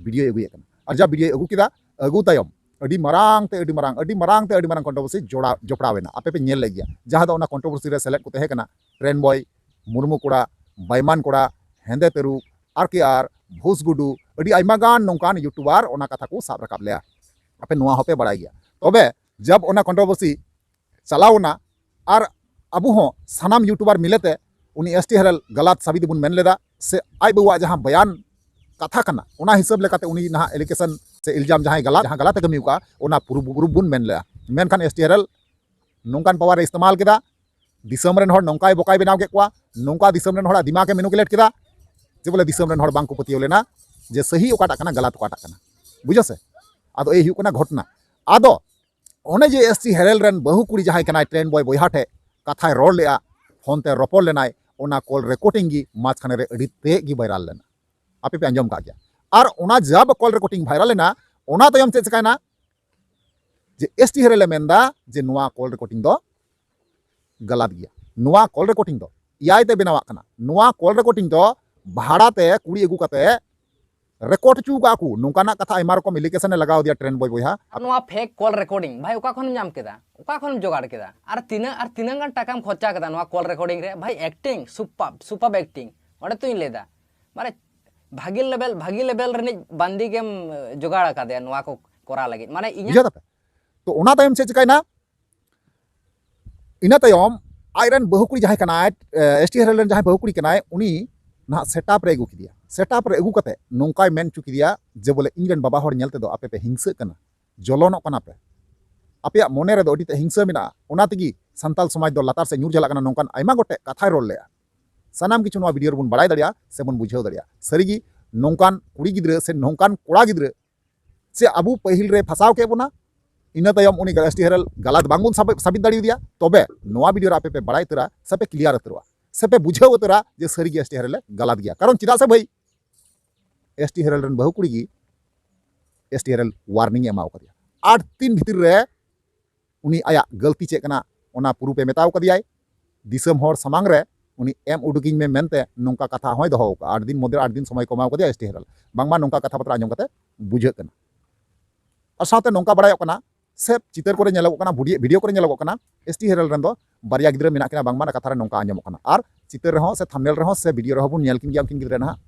ᱵᱷᱤᱰᱤᱭᱳᱭ ᱟᱹᱜᱩᱭᱮᱫ ᱠᱟᱱᱟ᱾ ᱟᱨ ᱡᱟ ᱵᱷᱤᱰᱤᱭᱳᱭ ᱟᱹᱜᱩ ᱠᱮᱫᱟ, ᱟᱹᱜᱩ ᱛᱟᱭᱚᱢ ᱟᱹᱰᱤ ᱢᱟᱨᱟᱝ ᱛᱮ ᱟᱹᱰᱤ ᱢᱟᱨᱟᱝ ᱟᱹᱰᱤ ᱢᱟᱨᱟᱝ ᱛᱮ ᱟᱹᱰᱤ ᱢᱟᱨᱟᱝ ᱠᱚᱱᱴᱨᱳᱵᱷᱟᱨᱥᱤ ᱡᱚᱲᱟᱣ ᱡᱚᱯᱲᱟᱣ ᱮᱱᱟ, ᱟᱯᱮ ᱯᱮ ᱧᱮᱞ ᱞᱮᱫ ᱜᱮᱭᱟ᱾ ᱡᱟᱦᱟᱸ ᱫᱚ ᱚᱱᱟ ᱠᱚᱱᱴᱨᱳᱵᱷᱟᱨᱥᱤ ᱨᱮ ᱥᱮᱞᱮᱫ ᱠᱚ ᱛᱟᱦᱮᱸ ᱠᱟᱱᱟ ᱴᱨᱮᱱ ᱵᱚᱭ, ᱢᱩᱨᱢᱩ ᱠᱚᱲᱟ, ᱵᱟᱭᱢᱟᱱ ᱠᱚᱲᱟ, ᱦᱮᱸᱫᱮ ᱛᱟᱹᱨᱩᱵ, ᱟᱨ ᱠᱮ ᱟᱨ, ᱵᱷᱩᱥ ᱜᱩᱰᱩ, ᱟᱹᱰᱤ ᱟᱭᱢᱟ ᱜᱟᱱ ᱱᱚᱝᱠᱟᱱ ᱭᱩᱴᱩᱵᱟᱨ ᱚᱱᱟ ᱠᱟᱛᱷᱟ ᱠᱚ ᱥᱟᱵ ᱨᱟᱠᱟᱵ ᱞᱮᱭᱟ᱾ ᱟᱯᱮ ᱱᱚᱣᱟ ᱦᱚᱸᱯᱮ ᱵᱟᱲᱟᱭ ᱜᱮᱭᱟ᱾ ᱛᱚᱵᱮ ᱡᱟᱵ ᱚᱱᱟ ᱠᱚᱱᱴᱨᱳᱵᱷᱟᱨᱥᱤ ᱪᱟᱞᱟᱣ ᱮᱱᱟ, ᱟᱨ ᱟᱵᱚ ᱦᱚᱸ ᱥᱟᱱᱟᱢ ᱭᱩᱴᱩᱵᱟᱨ ᱢᱤᱞᱮᱛᱮ ᱩᱱᱤ ᱮᱥ ᱴᱤ ᱦᱮᱨᱮᱞ ᱜᱟᱞᱟᱛ ᱥᱟᱵᱤᱛ ᱵᱚᱱ ᱢᱮᱱ ᱞᱮᱫᱟ, ᱥᱮ ᱟᱡ ᱵᱟᱹᱵᱩᱣᱟᱜ ᱡᱟᱦᱟᱸ ᱵᱚᱭᱟᱱ ᱠᱟᱛᱷᱟ ᱠᱟᱱᱟ, ᱚᱱᱟ ᱦᱤᱥᱟᱹᱵ ᱞᱮᱠᱟᱛᱮ ᱩᱱᱤ ᱱᱟᱦᱟᱜ ᱮᱞᱤᱜᱮᱥᱚᱱ ᱥᱮ ᱤᱞᱡᱟᱢ ᱡᱟᱦᱟᱸᱭ ᱜᱟᱞᱟᱛ, ᱡᱟᱦᱟᱸ ᱜᱟᱞᱟᱛ ᱮ ᱠᱟᱹᱢᱤ ᱟᱠᱟᱫᱼᱟ, ᱚᱱᱟ ᱯᱨᱩᱯᱷ ᱯᱨᱩᱯᱷ ᱵᱚᱱ ᱢᱮᱱ ᱞᱮᱫᱟ᱾ ᱢᱮᱱᱠᱷᱟᱱ ᱮᱥ ᱴᱤ ᱦᱮᱨᱮᱞ ᱱᱚᱝᱠᱟᱱ ᱯᱟᱣᱟᱨ ᱮ ᱤᱥᱛᱮᱢᱟᱞ ᱠᱮᱫᱟ, ᱫᱤᱥᱚᱢ ᱨᱮᱱ ᱦᱚᱲ ᱱᱚᱝᱠᱟᱭ ᱵᱚᱠᱟᱭ ᱵᱮᱱᱟᱣ ᱠᱮᱫ ᱠᱚᱣᱟ, ᱱᱚᱝᱠᱟ ᱫᱤᱥᱚᱢ ᱨᱮᱱ ᱦᱚᱲᱟᱜ ᱫᱤᱢᱟᱜᱽ ᱮ ᱢᱮᱱᱩᱠᱩᱞᱮᱴ ᱠᱮᱫᱟ, ᱡᱮ ᱵᱚᱞᱮ ᱫᱤᱥᱚᱢ ᱨᱮᱱ ᱦᱚᱲ ᱵᱟᱝ ᱠᱚ ᱯᱟᱹᱛᱭᱟᱹᱣ ᱞᱮᱱᱟ ᱡᱮ ᱥᱟᱹᱦᱤ ᱚᱠᱟᱴᱟᱜ ᱠᱟᱱᱟ, ᱜᱟᱞᱟᱛ ᱚᱠᱟᱴᱟᱜ ᱠᱟᱱᱟ᱾ ᱵᱩᱡᱷᱟᱹᱣ ᱥᱮ? ᱟᱫᱚ ᱮᱭ ᱦᱩᱭᱩᱜ ᱠᱟᱱᱟ ᱜᱷᱚᱴᱱᱟ᱾ ᱟᱫᱚ ᱚᱱᱮ ᱡᱮ ᱮᱥ ᱴᱤ ᱦᱮᱨᱮᱞ ᱨᱮᱱ ᱵᱟᱹᱦᱩ ᱠᱩᱲᱤ ᱡᱟᱦᱟᱸᱭ ᱠᱟᱱᱟᱭ, ᱴᱨᱮᱱ ᱵᱚᱭ ᱵᱚᱭᱦᱟ ᱴᱷᱮᱡ ᱠᱟᱛᱷᱟᱭ ᱨᱚᱲ ᱞᱮᱜᱼᱟ, ᱯᱷᱳᱱ ᱛᱮ ᱨᱚᱯᱚᱲ ᱞᱮᱱᱟᱭ, ᱚᱱᱟ ᱠᱚᱞ ᱨᱮᱠᱚᱨᱰᱤᱝ ᱜᱮ ᱢᱟᱡᱷᱠᱷᱟᱱᱮ ᱨᱮ ᱟᱹᱰᱤ ᱛᱮᱫ ᱜᱮ ᱵᱷᱟᱭᱨᱟᱞ ᱞᱮᱱᱟ᱾ ᱟᱯᱮ ᱯᱮ ᱟᱸᱡᱚᱢ ᱠᱟᱜ ᱜᱮᱭᱟ᱾ ᱟᱨ ᱚᱱᱟ ᱡᱟᱵ ᱠᱚᱞ ᱨᱮᱠᱚᱨᱰᱤᱝ ᱵᱷᱟᱭᱨᱟᱞ ᱞᱮᱱᱟ, ᱚᱱᱟ ᱛᱟᱭᱚᱢ ᱪᱮᱫ ᱪᱤᱠᱟᱭᱱᱟ? ᱡᱮ ᱮᱥ ᱴᱤ ᱦᱮᱨᱮᱞ ᱮ ᱢᱮᱱᱫᱟ ᱡᱮ ᱱᱚᱣᱟ ᱠᱚᱞ ᱨᱮᱠᱚᱨᱰᱤᱝ ᱫᱚ ᱜᱟᱞᱟᱛ ᱜᱮᱭᱟ᱾ ᱱᱚᱣᱟ ᱠᱚᱞ ᱨᱮᱠᱚᱨᱰᱤᱝ ᱫᱚ ᱮ ᱟᱭ ᱛᱮ ᱵᱮᱱᱟᱣᱟᱜ ᱠᱟᱱᱟ᱾ ᱱᱚᱣᱟ ᱠᱚᱞ ᱨᱮᱠᱚᱨᱰᱤᱝ ᱫᱚ ᱵᱷᱟᱲᱟ ᱛᱮ ᱠᱩᱲᱤ ᱟᱹᱜᱩ ᱠᱟᱛᱮ ᱨᱮᱠᱚᱨᱰ ᱦᱚᱪᱚ ᱟᱠᱟᱫ ᱠᱚ, ᱱᱚᱝᱠᱟᱱᱟᱜ ᱠᱟᱛᱷᱟ ᱟᱭᱢᱟ ᱨᱚᱠᱚᱢ ᱮᱞᱤᱜᱮᱥᱚᱱ ᱮ ᱞᱟᱜᱟᱣ ᱟᱫᱮᱭᱟ ᱴᱨᱮᱱ ᱵᱚᱭ ᱵᱚᱭᱦᱟ᱾ ᱟᱨ ᱱᱚᱣᱟ ᱯᱷᱮᱠ ᱠᱚᱞ ᱨᱮᱠᱚᱨᱰᱤᱝ ᱵᱷᱟᱭ ᱚᱠᱟ ᱠᱷᱚᱱᱮᱢ ᱧᱟᱢ ᱠᱮᱫᱟ? ᱚᱠᱟ ᱠᱷᱚᱱᱮᱢ ᱡᱚᱜᱟᱲ ᱠᱮᱫᱟ? ᱟᱨ ᱛᱤᱱᱟᱹᱜ ᱟᱨ ᱛᱤᱱᱟᱹᱜ ᱜᱟᱱ ᱴᱟᱠᱟᱢ ᱠᱷᱚᱨᱪᱟ ᱠᱮᱫᱟ ᱱᱚᱣᱟ ᱠᱚᱞ ᱨᱮᱠᱚᱨᱰᱤᱝ ᱨᱮ? ᱵᱷᱟᱭ ᱮᱠᱴᱤᱝ ᱥᱩᱯᱟᱨ, ᱥᱩᱯᱟᱨ ᱮᱠᱴᱤᱝ᱾ ᱚᱸᱰᱮ ᱛᱚᱧ ᱞᱟᱹᱭᱫᱟ, ᱢᱟᱱᱮ ᱵᱷᱟᱹᱜᱤ ᱞᱮᱵᱮᱞ, ᱵᱷᱟᱹᱜᱤ ᱞᱮᱵᱮᱞ ᱨᱤᱱᱤᱡ ᱵᱟᱱᱫᱤ ᱜᱮᱢ ᱡᱚᱜᱟᱲ ᱟᱠᱟᱫᱮᱭᱟ ᱱᱚᱣᱟ ᱠᱚ ᱠᱚᱨᱟᱣ ᱞᱟᱹᱜᱤᱫ᱾ ᱢᱟᱱᱮ ᱤᱧᱟᱹᱜ ᱵᱩᱡᱷᱟᱹᱣ ᱫᱟᱯᱮ? ᱛᱚ ᱚᱱᱟ ᱛᱟᱭᱚᱢ ᱪᱮᱫ ᱪᱤᱠᱟᱭᱱᱟ? ᱤᱱᱟᱹ ᱛᱟᱭᱚᱢ ᱟᱡᱨᱮᱱ ᱵᱟᱹᱦᱩ ᱠᱩᱲᱤ ᱡᱟᱦᱟᱸᱭ ᱠᱟᱱᱟᱭ, ᱮᱥ ᱴᱤ ᱦᱮᱨᱮᱞ ᱨᱮᱱ ᱡᱟᱦᱟᱸᱭ ᱵᱟᱹᱦᱩ ᱠᱩᱲᱤ ᱠᱟᱱᱟᱭ, ᱩᱱᱤ ᱱᱟᱦᱟᱜ ᱥᱮᱴᱟᱯ ᱨᱮ ᱟᱹᱜᱩ ᱠᱮᱫᱮᱭᱟ᱾ ᱥᱮᱴᱟᱯ ᱨᱮ ᱟᱹᱜᱩ ᱠᱟᱛᱮ ᱱᱚᱝᱠᱟᱭ ᱢᱮᱱ ᱦᱚᱪᱚ ᱠᱮᱫᱮᱭᱟ ᱡᱮ ᱵᱚᱞᱮ ᱤᱧ ᱨᱮᱱ ᱵᱟᱵᱟ ᱦᱚᱲ ᱧᱮᱞ ᱛᱮᱫᱚ ᱟᱯᱮ ᱯᱮ ᱦᱤᱝᱥᱟᱹᱜ ᱠᱟᱱᱟ, ᱡᱚᱞᱚᱱᱚᱜ ᱠᱟᱱᱟ ᱯᱮ, ᱟᱯᱮᱭᱟᱜ ᱢᱚᱱᱮ ᱨᱮᱫᱚ ᱟᱹᱰᱤ ᱛᱮᱫ ᱦᱤᱝᱥᱟᱹ ᱢᱮᱱᱟᱜᱼᱟ, ᱚᱱᱟ ᱛᱮᱜᱮ ᱥᱟᱱᱛᱟᱞ ᱥᱚᱢᱟᱡᱽ ᱫᱚ ᱞᱟᱛᱟᱨ ᱥᱮᱫ ᱧᱩᱨ ᱪᱟᱞᱟᱜ ᱠᱟᱱᱟ, ᱱᱚᱝᱠᱟᱱ ᱟᱭᱢᱟ ᱜᱚᱴᱮᱡ ᱠᱟᱛᱷᱟᱭ ᱨᱚᱲ ᱞᱮᱜᱼᱟ᱾ ᱥᱟᱱᱟᱢ ᱠᱤᱪᱷᱩ ᱱᱚᱣᱟ ᱵᱷᱤᱰᱤᱭᱳ ᱨᱮᱵᱚᱱ ᱵᱟᱲᱟᱭ ᱫᱟᱲᱮᱭᱟᱜᱼᱟ ᱥᱮᱵᱚᱱ ᱵᱩᱡᱷᱟᱹᱣ ᱫᱟᱲᱮᱭᱟᱜᱼᱟ᱾ ᱥᱟᱹᱨᱤᱜᱮ ᱱᱚᱝᱠᱟᱱ ᱠᱩᱲᱤ ᱜᱤᱫᱽᱨᱟᱹ ᱥᱮ ᱱᱚᱝᱠᱟᱱ ᱠᱚᱲᱟ ᱜᱤᱫᱽᱨᱟᱹ ᱪᱮ ᱟᱵᱚ ᱯᱟᱹᱦᱤᱞ ᱨᱮ ᱯᱷᱟᱥᱟᱣ ᱠᱮᱫ ᱵᱚᱱᱟ, ᱤᱱᱟᱹ ᱛᱟᱭᱚᱢ ᱩᱱᱤ ᱮᱥ ᱴᱤ ᱦᱮᱨᱮᱞ ᱜᱟᱞᱟᱛ ᱵᱟᱝᱵᱚᱱ ᱥᱟᱵᱤᱛ ᱫᱟᱲᱮᱭᱟᱫᱮᱭᱟ᱾ ᱛᱚᱵᱮ ᱱᱚᱣᱟ ᱵᱷᱤᱰᱤᱭᱳ ᱨᱮ ᱟᱯᱮ ᱯᱮ ᱵᱟᱲᱟᱭ ᱩᱛᱟᱹᱨᱟ ᱥᱮ ᱯᱮ ᱠᱞᱤᱭᱟᱨ ᱩᱛᱟᱹᱨᱚᱜᱼᱟ ᱥᱮ ᱯᱮ ᱵᱩᱡᱷᱟᱹᱣ ᱩᱛᱟᱹᱨᱟ ᱡᱮ ᱥᱟᱹᱨᱤᱜᱮ ᱮᱥ ᱴᱤ ᱦᱮᱨᱮᱞ ᱮ ᱜᱟᱞᱟᱛ ᱜᱮᱭᱟ᱾ ᱠᱟᱨᱚᱱ ᱪᱮᱫᱟᱜ ᱥᱮ ᱵᱷᱟᱹᱭ, ᱮᱥ ᱴᱤ ᱦᱮᱨᱮᱞ ᱨᱮᱱ ᱵᱟᱹᱦᱩ ᱠᱩᱲᱤ ᱜᱮ ᱮᱥ ᱴᱤ ᱦᱮᱨᱮᱞ ᱳᱣᱟᱨᱱᱤᱝ ᱮ ᱮᱢᱟᱣ ᱠᱟᱫᱮᱭᱟ᱾ ᱟᱴ ᱫᱤᱱ ᱵᱷᱤᱛᱤᱨ ᱨᱮ ᱩᱱᱤ ᱟᱭᱟᱜ ᱜᱟᱹᱞᱛᱤ ᱪᱮᱫ ᱠᱟᱱᱟ ᱚᱱᱟ ᱯᱩᱨᱩᱯ ᱮ ᱢᱮᱛᱟᱣ ᱠᱟᱫᱮᱭᱟᱭ᱾ ᱫᱤᱥᱚᱢ ᱦᱚᱲ ᱥᱟᱢᱟᱝ ᱨᱮ ᱩᱱᱤ ᱮᱢ ᱩᱰᱩᱠᱤᱧ ᱢᱮ ᱢᱮᱱᱛᱮ ᱱᱚᱝᱠᱟ ᱠᱟᱛᱷᱟ ᱦᱚᱸᱭ ᱫᱚᱦᱚ ᱟᱠᱟᱫᱼᱟ᱾ ᱟᱴ ᱫᱤᱱ ᱢᱚᱫᱽᱫᱷᱮ ᱨᱮ ᱟᱴ ᱫᱤᱱ ᱥᱚᱢᱚᱭ ᱠᱚ ᱮᱢᱟᱣ ᱠᱟᱫᱮᱭᱟ ᱮᱥ ᱴᱤ ᱦᱮᱨᱮᱞ᱾ ᱵᱟᱝᱢᱟ ᱱᱚᱝᱠᱟ ᱠᱟᱛᱷᱟ ᱵᱟᱛᱨᱟ ᱟᱸᱡᱚᱢ ᱠᱟᱛᱮ ᱵᱩᱡᱷᱟᱹᱜ ᱠᱟᱱᱟ᱾ ᱟᱨ ᱥᱟᱶᱛᱮ ᱱᱚᱝᱠᱟ ᱵᱟᱲᱟᱭᱚᱜ ᱠᱟᱱᱟ ᱥᱮ ᱪᱤᱛᱟᱹᱨ ᱠᱚᱨᱮ ᱧᱮᱞᱚᱜᱚᱜ ᱠᱟᱱᱟ, ᱵᱷᱤᱰᱤᱭᱳ ᱠᱚᱨᱮ ᱧᱮᱞᱚᱜᱚᱜ ᱠᱟᱱᱟ, ᱮᱥ ᱴᱤ ᱦᱮᱨᱮᱞ ᱨᱮᱱ ᱫᱚ ᱵᱟᱨᱭᱟ ᱜᱤᱫᱽᱨᱟᱹ ᱢᱮᱱᱟᱜ ᱠᱤᱱᱟ ᱵᱟᱝᱢᱟ ᱚᱱᱟ ᱠᱟᱛᱷᱟ ᱨᱮ ᱱᱚᱝᱠᱟ ᱟᱸᱡᱚᱢᱚᱜ ᱠᱟᱱᱟ᱾ ᱟᱨ ᱪᱤᱛᱟᱹᱨ ᱨᱮᱦᱚᱸ ᱥᱮ ᱛᱷᱟᱢᱱᱮᱞ ᱨᱮᱦᱚᱸ ᱥᱮ ᱵᱷᱤᱰᱤᱭᱳ ᱨᱮᱦᱚᱸ ᱵᱚᱱ ᱧᱮᱞ ᱠᱤᱱ ᱜᱮᱭᱟ ᱩᱱᱠᱤᱱ ᱜᱤᱫᱽᱨᱟᱹ ᱱᱟᱦᱟᱜ᱾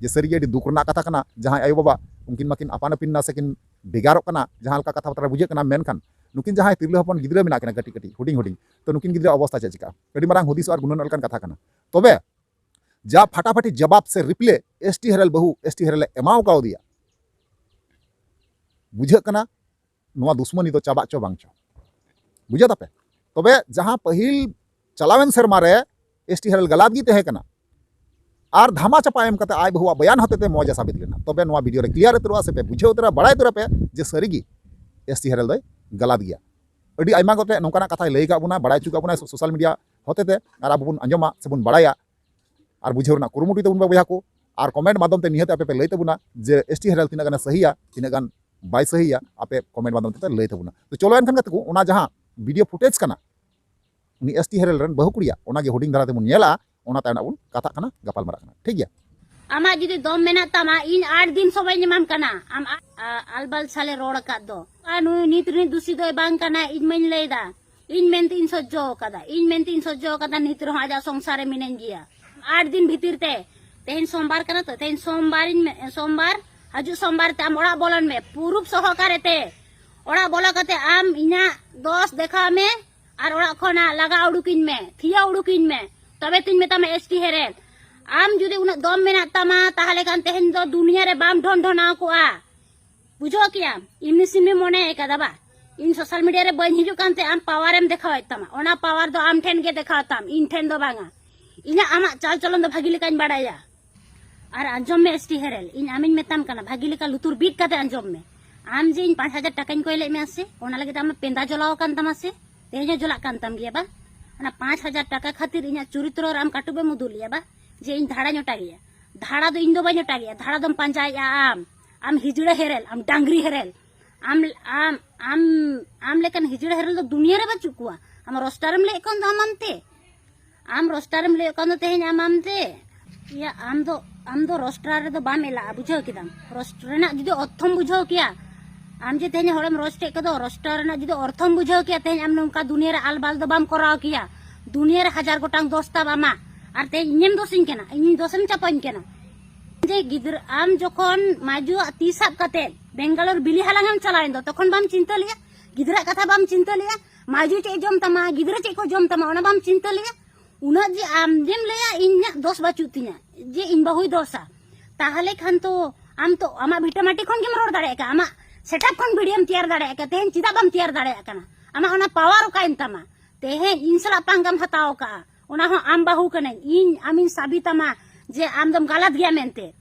ᱡᱮ ᱥᱟᱹᱨᱤᱜᱮ ᱟᱹᱰᱤ ᱫᱩᱠ ᱨᱮᱱᱟᱜ ᱠᱟᱛᱷᱟ ᱠᱟᱱᱟ, ᱡᱟᱦᱟᱸᱭ ᱟᱭᱳᱼᱵᱟᱵᱟ ᱩᱱᱠᱤᱱ ᱢᱟᱠᱤᱱ ᱟᱯᱟᱱ ᱟᱹᱯᱤᱱ ᱱᱟ ᱥᱮ ᱠᱤᱱ ᱵᱷᱮᱜᱟᱨᱚᱜ ᱠᱟᱱᱟ, ᱡᱟᱦᱟᱸ ᱞᱮᱠᱟ ᱠᱟᱛᱷᱟ ᱵᱟᱛᱨᱟ ᱨᱮ ᱵᱩᱡᱷᱟᱹᱜ ᱠᱟᱱᱟ᱾ ᱢᱮᱱᱠᱷᱟᱱ ᱱᱩᱠᱤᱱ ᱡᱟᱦᱟᱸᱭ ᱛᱤᱨᱞᱟᱹ ᱦᱚᱯᱚᱱ ᱜᱤᱫᱽᱨᱟᱹ ᱢᱮᱱᱟᱜ ᱠᱤᱱᱟ ᱠᱟᱹᱴᱤᱡ ᱠᱟᱹᱴᱤᱡ ᱦᱩᱰᱤᱧ ᱦᱩᱰᱤᱧ, ᱛᱚ ᱱᱩᱠᱤᱱ ᱜᱤᱫᱽᱨᱟᱹ ᱚᱵᱚᱥᱛᱟ ᱪᱮᱫ ᱪᱤᱠᱟᱹᱜᱼᱟ? ᱟᱹᱰᱤ ᱢᱟᱨᱟᱝ ᱦᱩᱫᱤᱥᱚᱜ ᱟᱨ ᱜᱩᱱᱟᱹᱱᱚᱜ ᱞᱮᱠᱟᱱ ᱠᱟᱛᱷᱟ ᱠᱟᱱᱟ᱾ ᱛᱚᱵᱮ ᱡᱟ ᱯᱷᱟᱴᱟᱯᱷᱟᱴᱤ ᱡᱚᱵᱟᱵ ᱥᱮ ᱨᱤᱯᱞᱮ ᱮᱥ ᱴᱤ ᱦᱮᱨᱮᱞ ᱵᱟᱹᱦᱩ ᱮᱥ ᱴᱤ ᱦᱮᱨᱮᱞ ᱮ ᱮᱢᱟᱣ ᱠᱟᱣᱫᱮᱭᱟ, ᱵᱩᱡᱷᱟᱹᱜ ᱠᱟᱱᱟ ᱱᱚᱣᱟ ᱫᱩᱥᱢᱟᱹᱱᱤ ᱫᱚ ᱪᱟᱵᱟᱜ ᱪᱚ ᱵᱟᱝ ᱪᱚ᱾ ᱵᱩᱡᱷᱟᱹᱣ ᱫᱟᱯᱮ? ᱛᱚᱵᱮ ᱡᱟᱦᱟᱸ ᱯᱟᱹᱦᱤᱞ ᱪᱟᱞᱟᱣᱮᱱ ᱥᱮᱨᱢᱟ ᱨᱮ ᱮᱥ ᱴᱤ ᱦᱮᱨᱮᱞ ᱜᱟᱞᱟᱛ ᱜᱮ ᱛᱟᱦᱮᱸ ᱠᱟᱱᱟ, ᱟᱨ ᱫᱷᱟᱢᱟ ᱪᱟᱯᱟ ᱮᱢ ᱠᱟᱛᱮ ᱟᱡ ᱵᱟᱹᱦᱩᱣᱟᱜ ᱵᱚᱭᱟᱱ ᱦᱚᱛᱮᱛᱮ ᱢᱚᱡᱽ ᱮ ᱥᱟᱵᱤᱛ ᱞᱮᱱᱟ᱾ ᱛᱚᱵᱮ ᱱᱚᱣᱟ ᱵᱷᱤᱰᱤᱭᱳ ᱨᱮ ᱠᱞᱤᱭᱟᱨ ᱩᱛᱟᱹᱨᱚᱜᱼᱟ ᱥᱮ ᱯᱮ ᱵᱩᱡᱷᱟᱹᱣ ᱩᱛᱟᱹᱨᱟ, ᱵᱟᱲᱟᱭ ᱩᱛᱟᱹᱨᱟ ᱯᱮ ᱡᱮ ᱥᱟᱹᱨᱤᱜᱮ ᱮᱥ ᱴᱤ ᱦᱮᱨᱮᱞ ᱫᱚᱭ ᱜᱟᱞᱟᱛ ᱜᱮᱭᱟ᱾ ᱟᱹᱰᱤ ᱟᱭᱢᱟ ᱜᱚᱴᱮᱡ ᱱᱚᱝᱠᱟᱱᱟᱜ ᱠᱟᱛᱷᱟᱭ ᱞᱟᱹᱭ ᱟᱠᱟᱫ ᱵᱚᱱᱟ, ᱵᱟᱲᱟᱭ ᱦᱚᱪᱚ ᱠᱟᱜ ᱵᱚᱱᱟ ᱥᱳᱥᱟᱞ ᱢᱤᱰᱤᱭᱟ ᱦᱚᱛᱮᱛᱮ, ᱟᱨ ᱟᱵᱚ ᱵᱚᱱ ᱟᱸᱡᱚᱢᱟ ᱥᱮᱵᱚᱱ ᱵᱟᱲᱟᱭᱟ᱾ ᱟᱨ ᱵᱩᱡᱷᱟᱹᱣ ᱨᱮᱱᱟᱜ ᱠᱩᱨᱩᱢᱩᱴᱩᱭ ᱛᱟᱵᱚᱱ ᱯᱮ ᱵᱚᱭᱦᱟ ᱠᱚ᱾ ᱟᱨ ᱠᱚᱢᱮᱱᱴ ᱢᱟᱫᱽᱫᱷᱚᱢ ᱛᱮ ᱱᱤᱦᱟᱹᱛ ᱟᱯᱮ ᱯᱮ ᱞᱟᱹᱭ ᱛᱟᱵᱚᱱᱟ ᱡᱮ ᱮᱥ ᱴᱤ ᱦᱮᱨᱮᱞ ᱛᱤᱱᱟᱹᱜ ᱜᱟᱱᱮ ᱥᱟᱹᱦᱤᱭᱟ, ᱛᱤᱱᱟᱹᱜ ᱜᱟᱱ ᱵᱟᱭ ᱥᱟᱹᱦᱤᱭᱟ, ᱟᱯᱮ ᱠᱚᱢᱮᱱᱴ ᱢᱟᱫᱽᱫᱷᱚᱢ ᱛᱮ ᱞᱟᱹᱭ ᱛᱟᱵᱚᱱᱟ᱾ ᱛᱚ ᱪᱚᱞᱚ ᱮᱱᱠᱷᱟᱱ ᱜᱟᱛᱮ ᱠᱚ, ᱚᱱᱟ ᱡᱟᱦᱟᱸ ᱵᱷᱤᱰᱤᱭᱳ ᱯᱷᱩᱴᱮᱡᱽ ᱠᱟᱱᱟ ᱩᱱᱤ ᱮᱥ ᱴᱤ ᱦᱮᱨᱮᱞ ᱨᱮᱱ ᱵᱟᱹᱦᱩ ᱠᱩᱲᱤᱭᱟᱜ, ᱚᱱᱟᱜᱮ ᱦᱩᱰᱤᱧ ᱫᱷᱟᱨᱟ ᱛᱮᱵᱚᱱ ᱧᱮᱞᱟ, ᱚᱱᱟ ᱛᱟᱭᱚᱢ ᱵᱚᱱ ᱠᱟᱛᱷᱟᱜ ᱠᱟᱱᱟ, ᱜᱟᱯᱟᱞ ᱢᱟᱨᱟᱜ ᱠᱟᱱᱟ, ᱴᱷᱤᱠ ᱜᱮᱭᱟ? ᱟᱢᱟᱜ ᱡᱩᱫᱤ ᱫᱚᱢ ᱢᱮᱱᱟᱜ ᱛᱟᱢᱟ, ᱤᱧ ᱟᱴ ᱫᱤᱱ ᱥᱚᱢᱚᱭ ᱤᱧ ᱮᱢᱟᱢ ᱠᱟᱱᱟ᱾ ᱟᱢ ᱟ-, ᱟ-, ᱟᱞᱵᱟᱞ ᱥᱟᱞᱮ ᱨᱚᱲ ᱟᱠᱟᱫ ᱫᱚ, ᱟᱨ ᱱᱩᱭ ᱱᱤᱛ ᱨᱤᱱᱤᱡ ᱫᱩᱥᱤ ᱫᱚᱭ ᱵᱟᱝ ᱠᱟᱱᱟ, ᱤᱧ ᱢᱟᱧ ᱞᱟᱹᱭ ᱮᱫᱟ᱾ ᱤᱧ ᱢᱮᱱᱛᱮ ᱤᱧ ᱥᱚᱡᱡᱚ ᱟᱠᱟᱫᱟ, ᱤᱧ ᱢᱮᱱᱛᱮ ᱤᱧ ᱥᱚᱡᱡᱚ ᱟᱠᱟᱫᱟ, ᱱᱤᱛ ᱨᱮᱦᱚᱸ ᱟᱡᱟᱜ ᱥᱚᱝᱥᱟᱨ ᱨᱮ ᱢᱤᱱᱟᱹᱧ ᱜᱮᱭᱟ᱾ ᱟᱴ ᱫᱤᱱ ᱵᱷᱤᱛᱤᱨ ᱛᱮ, ᱛᱮᱦᱮᱧ ᱥᱳᱢᱵᱟᱨ ᱠᱟᱱᱟ ᱛᱚ, ᱛᱮᱦᱮᱧ ᱥᱳᱢᱵᱟᱨ ᱤᱧ ᱢᱮ-, ᱥᱳᱢᱵᱟᱨ, ᱦᱤᱡᱩᱜ ᱥᱳᱢᱵᱟᱨ ᱛᱮ ᱟᱢ ᱚᱲᱟᱜ ᱵᱚᱞᱚᱱ ᱢᱮ, ᱯᱩᱨᱩᱵ ᱥᱚᱦᱚᱠᱟᱨᱮ ᱛᱮ᱾ ᱚᱲᱟᱜ ᱵᱚᱞᱚ ᱠᱟᱛᱮ ᱟᱢ ᱤᱧᱟᱜ ᱫᱚᱥ ᱫᱮᱠᱷᱟᱣ ᱢᱮ, ᱟᱨ ᱚᱲᱟᱜ ᱠᱷᱚᱱᱟᱜ ᱞᱟᱜᱟ ᱩᱰᱩᱠᱤᱧ ᱢᱮ, ᱛᱷᱤᱭᱟᱹ ᱩᱰᱩᱠᱤᱧ ᱢᱮ, ᱛᱚᱵᱮ ᱛᱤᱧ ᱢᱮᱛᱟᱢᱟ ᱮᱥ ᱴᱤ ᱦᱮᱨᱮᱞ᱾ ᱟᱢ ᱡᱩᱫᱤ ᱩᱱᱟᱹᱜ ᱫᱚᱢ ᱢᱮᱱᱟᱜ ᱛᱟᱢᱟ, ᱛᱟᱦᱚᱞᱮ ᱠᱷᱟᱱ ᱛᱮᱦᱮᱧ ᱫᱚ ᱫᱩᱱᱤᱭᱟᱹ ᱨᱮ ᱵᱟᱢ ᱰᱷᱚᱱ ᱰᱷᱚᱱᱟᱣ ᱠᱚᱜᱼᱟ᱾ ᱵᱩᱡᱷᱟᱹᱣ ᱠᱮᱭᱟᱢ, ᱮᱢᱱᱤ ᱥᱤᱢᱱᱤ ᱢᱚᱱᱮ ᱠᱟᱫᱟ ᱵᱟ? ᱤᱧ ᱥᱳᱥᱟᱞ ᱢᱤᱰᱤᱭᱟ ᱨᱮ ᱵᱟᱹᱧ ᱦᱤᱡᱩᱜ ᱠᱟᱱᱛᱮ ᱟᱢ ᱯᱟᱣᱟᱨᱮᱢ ᱫᱮᱠᱷᱟᱣᱮᱫ ᱛᱟᱢᱟ᱾ ᱚᱱᱟ ᱯᱟᱣᱟᱨ ᱫᱚ ᱟᱢ ᱴᱷᱮᱱ ᱜᱮ ᱫᱮᱠᱷᱟᱣ ᱛᱟᱢ, ᱤᱧ ᱴᱷᱮᱱ ᱫᱚ ᱵᱟᱝᱟ᱾ ᱤᱧᱟᱹᱜ ᱟᱢᱟᱜ ᱪᱟᱞ ᱪᱚᱞᱚᱱ ᱫᱚ ᱵᱷᱟᱹᱜᱤ ᱞᱮᱠᱟᱧ ᱵᱟᱲᱟᱭᱟ᱾ ᱟᱨ ᱟᱸᱡᱚᱢ ᱢᱮ ᱮᱥ ᱴᱤ ᱦᱮᱨᱮᱞ, ᱤᱧ ᱟᱢᱤᱧ ᱢᱮᱛᱟᱢ ᱠᱟᱱᱟ, ᱵᱷᱟᱹᱜᱤ ᱞᱮᱠᱟ ᱞᱩᱛᱩᱨ ᱵᱤᱫ ᱠᱟᱛᱮ ᱟᱸᱡᱚᱢ ᱢᱮ᱾ ᱟᱢ ᱡᱮ ᱤᱧ ᱯᱟᱸᱪ ᱦᱟᱡᱟᱨ ᱴᱟᱠᱟᱧ ᱠᱚᱭ ᱞᱮᱫ ᱢᱮᱭᱟ ᱥᱮ, ᱚᱱᱟ ᱞᱟᱹᱜᱤᱫ ᱟᱢᱟᱜ ᱯᱮᱸᱫᱟ ᱡᱚᱞᱟᱣ ᱟᱠᱟᱱ ᱛᱟᱢᱟ ᱥᱮ? ᱛᱮᱦᱮᱧ ᱦᱚᱸ ᱡᱚᱞᱟᱜ ᱠᱟᱱ ᱛᱟᱢ ᱜᱮᱭᱟ ᱵᱟᱝ? ᱚᱱᱟ ᱯᱟᱸᱪ ᱦᱟᱡᱟᱨ ᱴᱟᱠᱟ ᱠᱷᱟᱹᱛᱤᱨ ᱤᱧᱟᱹᱜ ᱪᱚᱨᱤᱛᱨᱚ ᱨᱮ ᱟᱢ ᱠᱟᱹᱴᱩᱵ ᱮᱢ ᱩᱫᱩᱜ ᱞᱮᱭᱟ ᱵᱟᱝ, ᱡᱮ ᱤᱧ ᱫᱷᱟᱲᱟᱧ ᱚᱴᱟ ᱜᱮᱭᱟ? ᱫᱷᱟᱲᱟ ᱫᱚ ᱤᱧ ᱫᱚ ᱵᱟᱹᱧ ᱚᱴᱟ ᱜᱮᱭᱟ, ᱫᱷᱟᱲᱟ ᱫᱚᱢ ᱯᱟᱸᱡᱟᱭᱮᱫᱼᱟ ᱟᱢ᱾ ᱟᱢ ᱦᱤᱡᱲᱟᱹ ᱦᱮᱨᱮᱞ, ᱟᱢ ᱰᱟᱝᱨᱤ ᱦᱮᱨᱮᱞ, ᱟᱢ ᱟᱢ ᱟᱢ ᱟᱢ ᱞᱮᱠᱟᱱ ᱦᱤᱡᱲᱟᱹ ᱦᱮᱨᱮᱞ ᱫᱚ ᱫᱩᱱᱤᱭᱟᱹ ᱨᱮ ᱵᱟᱹᱪᱩᱜ ᱠᱚᱣᱟ᱾ ᱟᱢ ᱨᱳᱥᱴᱟᱨᱮᱢ ᱞᱟᱹᱭᱮᱫ ᱠᱷᱟᱱ ᱫᱚ ᱟᱢ ᱟᱢᱛᱮ, ᱟᱢ ᱨᱳᱥᱴᱟᱨᱮᱢ ᱞᱟᱹᱭᱮᱫ ᱠᱷᱟᱱ ᱫᱚ ᱛᱮᱦᱮᱧ ᱟᱢ ᱟᱢᱛᱮ᱾ ᱤᱭᱟᱹ, ᱟᱢ ᱫᱚ ᱟᱢ ᱫᱚ ᱨᱳᱥᱴᱟᱨ ᱨᱮᱫᱚ ᱵᱟᱢ ᱮᱞᱟᱜᱼᱟ, ᱵᱩᱡᱷᱟᱹᱣ ᱠᱮᱫᱟᱢ? ᱨᱳᱥᱴ ᱨᱮᱱᱟᱜ ᱡᱩᱫᱤ ᱚᱨᱛᱷᱚᱢ ᱵᱩᱡᱷᱟᱹᱣ ᱠᱮᱭᱟ, ᱟᱢ ᱡᱮ ᱛᱮᱦᱮᱧ ᱦᱚᱲᱮᱢ ᱨᱳᱥᱴ ᱮᱫ ᱠᱚᱫᱚ, ᱨᱳᱥᱴᱟᱨ ᱨᱮᱱᱟᱜ ᱡᱩᱫᱤ ᱚᱨᱛᱷᱚᱢ ᱵᱩᱡᱷᱟᱹᱣ ᱠᱮᱭᱟ, ᱛᱮᱦᱮᱧ ᱟᱢ ᱱᱚᱝᱠᱟ ᱫᱩᱱᱤᱭᱟᱹ ᱨᱮ ᱟᱞᱵᱟᱞ ᱫᱚ ᱵᱟᱢ ᱠᱚᱨᱟᱣ ᱠᱮᱭᱟ᱾ ᱫᱩᱱᱤᱭᱟᱹ ᱨᱮ ᱦᱟᱡᱟᱨ ᱜᱚᱴᱟᱝ ᱫᱳᱥ ᱛᱟᱢ ᱟᱢᱟᱜ, ᱟᱨ ᱛᱮᱦᱮᱧ ᱤᱧᱮᱢ ᱫᱳᱥᱤᱧ ᱠᱟᱱᱟ, ᱤᱧ ᱫᱳᱥᱮᱢ ᱪᱟᱯᱟᱧ ᱠᱟᱱᱟ᱾ ᱡᱮ ᱜᱤᱫᱽᱨᱟᱹ, ᱟᱢ ᱡᱚᱠᱷᱚᱱ ᱢᱟᱡᱩᱣᱟᱜ ᱛᱤ ᱥᱟᱵ ᱠᱟᱛᱮ ᱵᱮᱝᱜᱟᱞᱳᱨ ᱵᱤᱞᱤ ᱦᱟᱞᱟᱝ ᱮᱢ ᱪᱟᱞᱟᱣᱮᱱ ᱫᱚ, ᱛᱚᱠᱷᱚᱱ ᱵᱟᱢ ᱪᱤᱱᱛᱟᱹ ᱞᱮᱜᱼᱟ? ᱜᱤᱫᱽᱨᱟᱹᱣᱟᱜ ᱠᱟᱛᱷᱟ ᱵᱟᱢ ᱪᱤᱱᱛᱟᱹ ᱞᱮᱜᱼᱟ? ᱢᱟᱡᱩ ᱪᱮᱫ ᱮ ᱡᱚᱢ ᱛᱟᱢᱟ, ᱜᱤᱫᱽᱨᱟᱹ ᱪᱮᱫ ᱠᱚ ᱡᱚᱢ ᱛᱟᱢᱟ, ᱚᱱᱟ ᱵᱟᱢ ᱪᱤᱱᱛᱟᱹ ᱞᱮᱜᱼᱟ? ᱩᱱᱟᱹᱜ ᱡᱮ ᱟᱢ ᱡᱮᱢ ᱞᱟᱹᱭᱟ ᱤᱧᱟᱹᱜ ᱫᱳᱥ ᱵᱟᱹᱪᱩᱜ ᱛᱤᱧᱟ, ᱡᱮ ᱤᱧ ᱵᱟᱹᱦᱩᱭ ᱫᱳᱥᱟ, ᱛᱟᱦᱚᱞᱮ ᱠᱷᱟᱱ ᱛᱚ ᱟᱢ ᱛᱚ ᱟᱢᱟᱜ ᱵᱷᱤᱴᱟᱹᱢᱟᱹᱴᱤ ᱠᱷᱚᱱ ᱜᱮᱢ ᱨᱚᱲ ᱫᱟᱲᱮᱭᱟᱜ ᱠᱟᱱᱟ, ᱟᱢᱟᱜ ᱥᱮᱴᱟᱯ ᱠᱷᱚᱱ ᱵᱷᱤᱰᱤᱭᱳᱢ ᱛᱮᱭᱟᱨ ᱫᱟᱲᱮᱭᱟᱜ ᱠᱟᱱᱟ᱾ ᱛᱮᱦᱮᱧ ᱪᱮᱫᱟᱜ ᱵᱟᱢ ᱛᱮᱭᱟᱨ ᱫᱟᱲᱮᱭᱟᱜ ᱠᱟᱱᱟ? ᱟᱢᱟᱜ ᱚᱱᱟ ᱯᱟᱣᱟᱨ ᱚᱠᱟᱭᱮᱱ ᱛᱟᱢᱟ? ᱛᱮᱦᱮᱧ ᱤᱧ ᱥᱟᱞᱟᱜ ᱯᱟᱝᱜᱟᱢ ᱦᱟᱛᱟᱣ ᱠᱟᱜᱼᱟ, ᱚᱱᱟ ᱦᱚᱸ ᱟᱢ ᱵᱟᱹᱦᱩ ᱠᱟᱹᱱᱟᱹᱧ, ᱤᱧ ᱟᱢᱤᱧ ᱥᱟᱵᱤᱛᱟᱢᱟ ᱡᱮ ᱟᱢ ᱫᱚᱢ ᱜᱟᱞᱟᱛ ᱜᱮᱭᱟ ᱢᱮᱱᱛᱮ᱾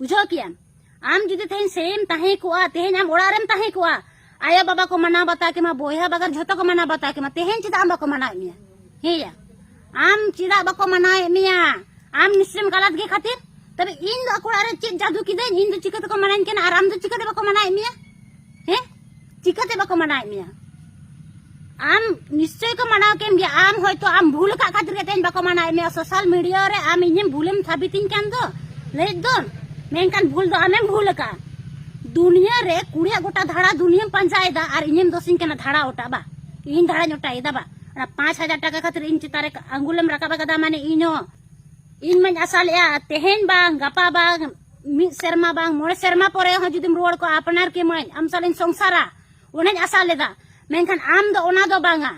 ᱵᱩᱡᱷᱟᱹᱣ ᱠᱮᱭᱟᱢ? ᱟᱢ ᱡᱩᱫᱤ ᱛᱮᱦᱮᱧ ᱥᱮᱭᱮᱢ ᱛᱟᱦᱮᱸ ᱠᱚᱜᱼᱟ, ᱛᱮᱦᱮᱧ ᱟᱢ ᱚᱲᱟᱜ ᱨᱮᱢ ᱛᱟᱦᱮᱸ ᱠᱚᱜᱼᱟ, ᱟᱭᱳ ᱵᱟᱵᱟ ᱠᱚ ᱢᱟᱱᱟᱣ ᱵᱟᱛᱟᱣ ᱠᱮᱢᱟ, ᱵᱚᱭᱦᱟ ᱵᱟᱜᱟᱨ ᱡᱷᱚᱛᱚ ᱠᱚ ᱢᱟᱱᱟᱣ ᱵᱟᱛᱟᱣ ᱠᱮᱢᱟ, ᱛᱮᱦᱮᱧ ᱪᱮᱫᱟᱜ ᱟᱢ ᱵᱟᱠᱚ ᱢᱟᱱᱟᱣᱮᱫ ᱢᱮᱭᱟ? ᱦᱮᱸᱭᱟ, ᱟᱢ ᱪᱮᱫᱟᱜ ᱵᱟᱠᱚ ᱢᱟᱱᱟᱣᱮᱫ ᱢᱮᱭᱟ? ᱟᱢ ᱱᱤᱥᱪᱚᱭᱮᱢ ᱜᱟᱞᱟᱛ ᱜᱮ ᱠᱷᱟᱹᱛᱤᱨ᱾ ᱛᱚᱵᱮ ᱤᱧ ᱫᱚ ᱟᱠᱚ ᱚᱲᱟᱜ ᱨᱮ ᱪᱮᱫ ᱡᱟᱫᱩ ᱠᱤᱫᱟᱹᱧ, ᱤᱧ ᱫᱚ ᱪᱤᱠᱟᱹ ᱛᱮᱠᱚ ᱢᱟᱱᱟᱧ ᱠᱟᱱᱟ ᱟᱨ ᱟᱢ ᱫᱚ ᱪᱤᱠᱟᱹ ᱛᱮ ᱵᱟᱠᱚ ᱢᱟᱱᱟᱣᱮᱫ ᱢᱮᱭᱟ? ᱦᱮᱸ, ᱪᱤᱠᱟᱹ ᱛᱮ ᱵᱟᱠᱚ ᱢᱟᱱᱟᱣᱮᱫ ᱢᱮᱭᱟ? ᱟᱢ ᱱᱤᱥᱪᱚᱭ ᱠᱚ ᱢᱟᱱᱟᱣ ᱠᱮᱢ ᱜᱮᱭᱟ᱾ ᱟᱢ ᱦᱚᱭᱛᱳ ᱟᱢ ᱵᱷᱩᱞ ᱟᱠᱟᱫ ᱠᱷᱟᱹᱛᱤᱨ ᱜᱮ ᱛᱮᱦᱮᱧ ᱵᱟᱠᱚ ᱢᱟᱱᱟᱣᱮᱫ ᱢᱮᱭᱟ᱾ ᱥᱳᱥᱟᱞ ᱢᱤᱰᱤᱭᱟ ᱨᱮ ᱟᱢ ᱤᱧᱮᱢ ᱵᱷᱩᱞᱮᱢ ᱥᱟᱵᱤᱛᱤᱧ ᱠᱟᱱ ᱫᱚ, ᱞᱟᱹᱭᱮᱫ ᱫᱚ, ᱢᱮᱱᱠᱷᱟᱱ ᱵᱷᱩᱞ ᱫᱚ ᱟᱢᱮᱢ ᱵᱷᱩᱞ ᱟᱠᱟᱫᱼᱟ᱾ ᱫᱩᱱᱤᱭᱟᱹ ᱨᱮ ᱠᱩᱲᱤᱭᱟᱜ ᱜᱚᱴᱟ ᱫᱷᱟᱲᱟ ᱫᱩᱱᱤᱭᱟᱹᱢ ᱯᱟᱸᱡᱟᱭᱮᱫᱟ ᱟᱨ ᱤᱧᱮᱢ ᱫᱳᱥᱤᱧ ᱠᱟᱱᱟ ᱫᱷᱟᱲᱟ ᱚᱴᱟ ᱵᱟ? ᱤᱧ ᱫᱷᱟᱲᱟᱧ ᱚᱴᱟᱭᱮᱫᱟ ᱵᱟ? ᱚᱱᱟ ᱯᱟᱸᱪ ᱦᱟᱡᱟᱨ ᱴᱟᱠᱟ ᱠᱷᱟᱹᱛᱤᱨ ᱤᱧ ᱪᱮᱛᱟᱱ ᱨᱮ ᱟᱝᱜᱩᱞᱮᱢ ᱨᱟᱠᱟᱵ ᱟᱠᱟᱫᱟ, ᱢᱟᱱᱮ ᱤᱧ ᱦᱚᱸ, ᱤᱧ ᱢᱟᱧ ᱟᱥᱟ ᱞᱮᱜᱼᱟ ᱛᱮᱦᱮᱧ ᱵᱟᱝ ᱜᱟᱯᱟ ᱵᱟᱝ ᱢᱤᱫ ᱥᱮᱨᱢᱟ ᱵᱟᱝ ᱢᱚᱬᱮ ᱥᱮᱨᱢᱟ ᱯᱚᱨᱮ ᱦᱚᱸ ᱡᱩᱫᱤᱢ ᱨᱩᱣᱟᱹᱲ ᱠᱚᱜᱼᱟ ᱟᱯᱱᱟᱨ ᱠᱮᱢᱟᱹᱧ, ᱟᱢ ᱥᱟᱞᱟᱜ ᱤᱧ ᱥᱚᱝᱥᱟᱨᱟ, ᱚᱱᱟᱧ ᱟᱥᱟ ᱞᱮᱫᱟ᱾ ᱢᱮᱱᱠᱷᱟᱱ ᱟᱢ ᱫᱚ ᱚᱱᱟ ᱫᱚ ᱵᱟᱝᱟ,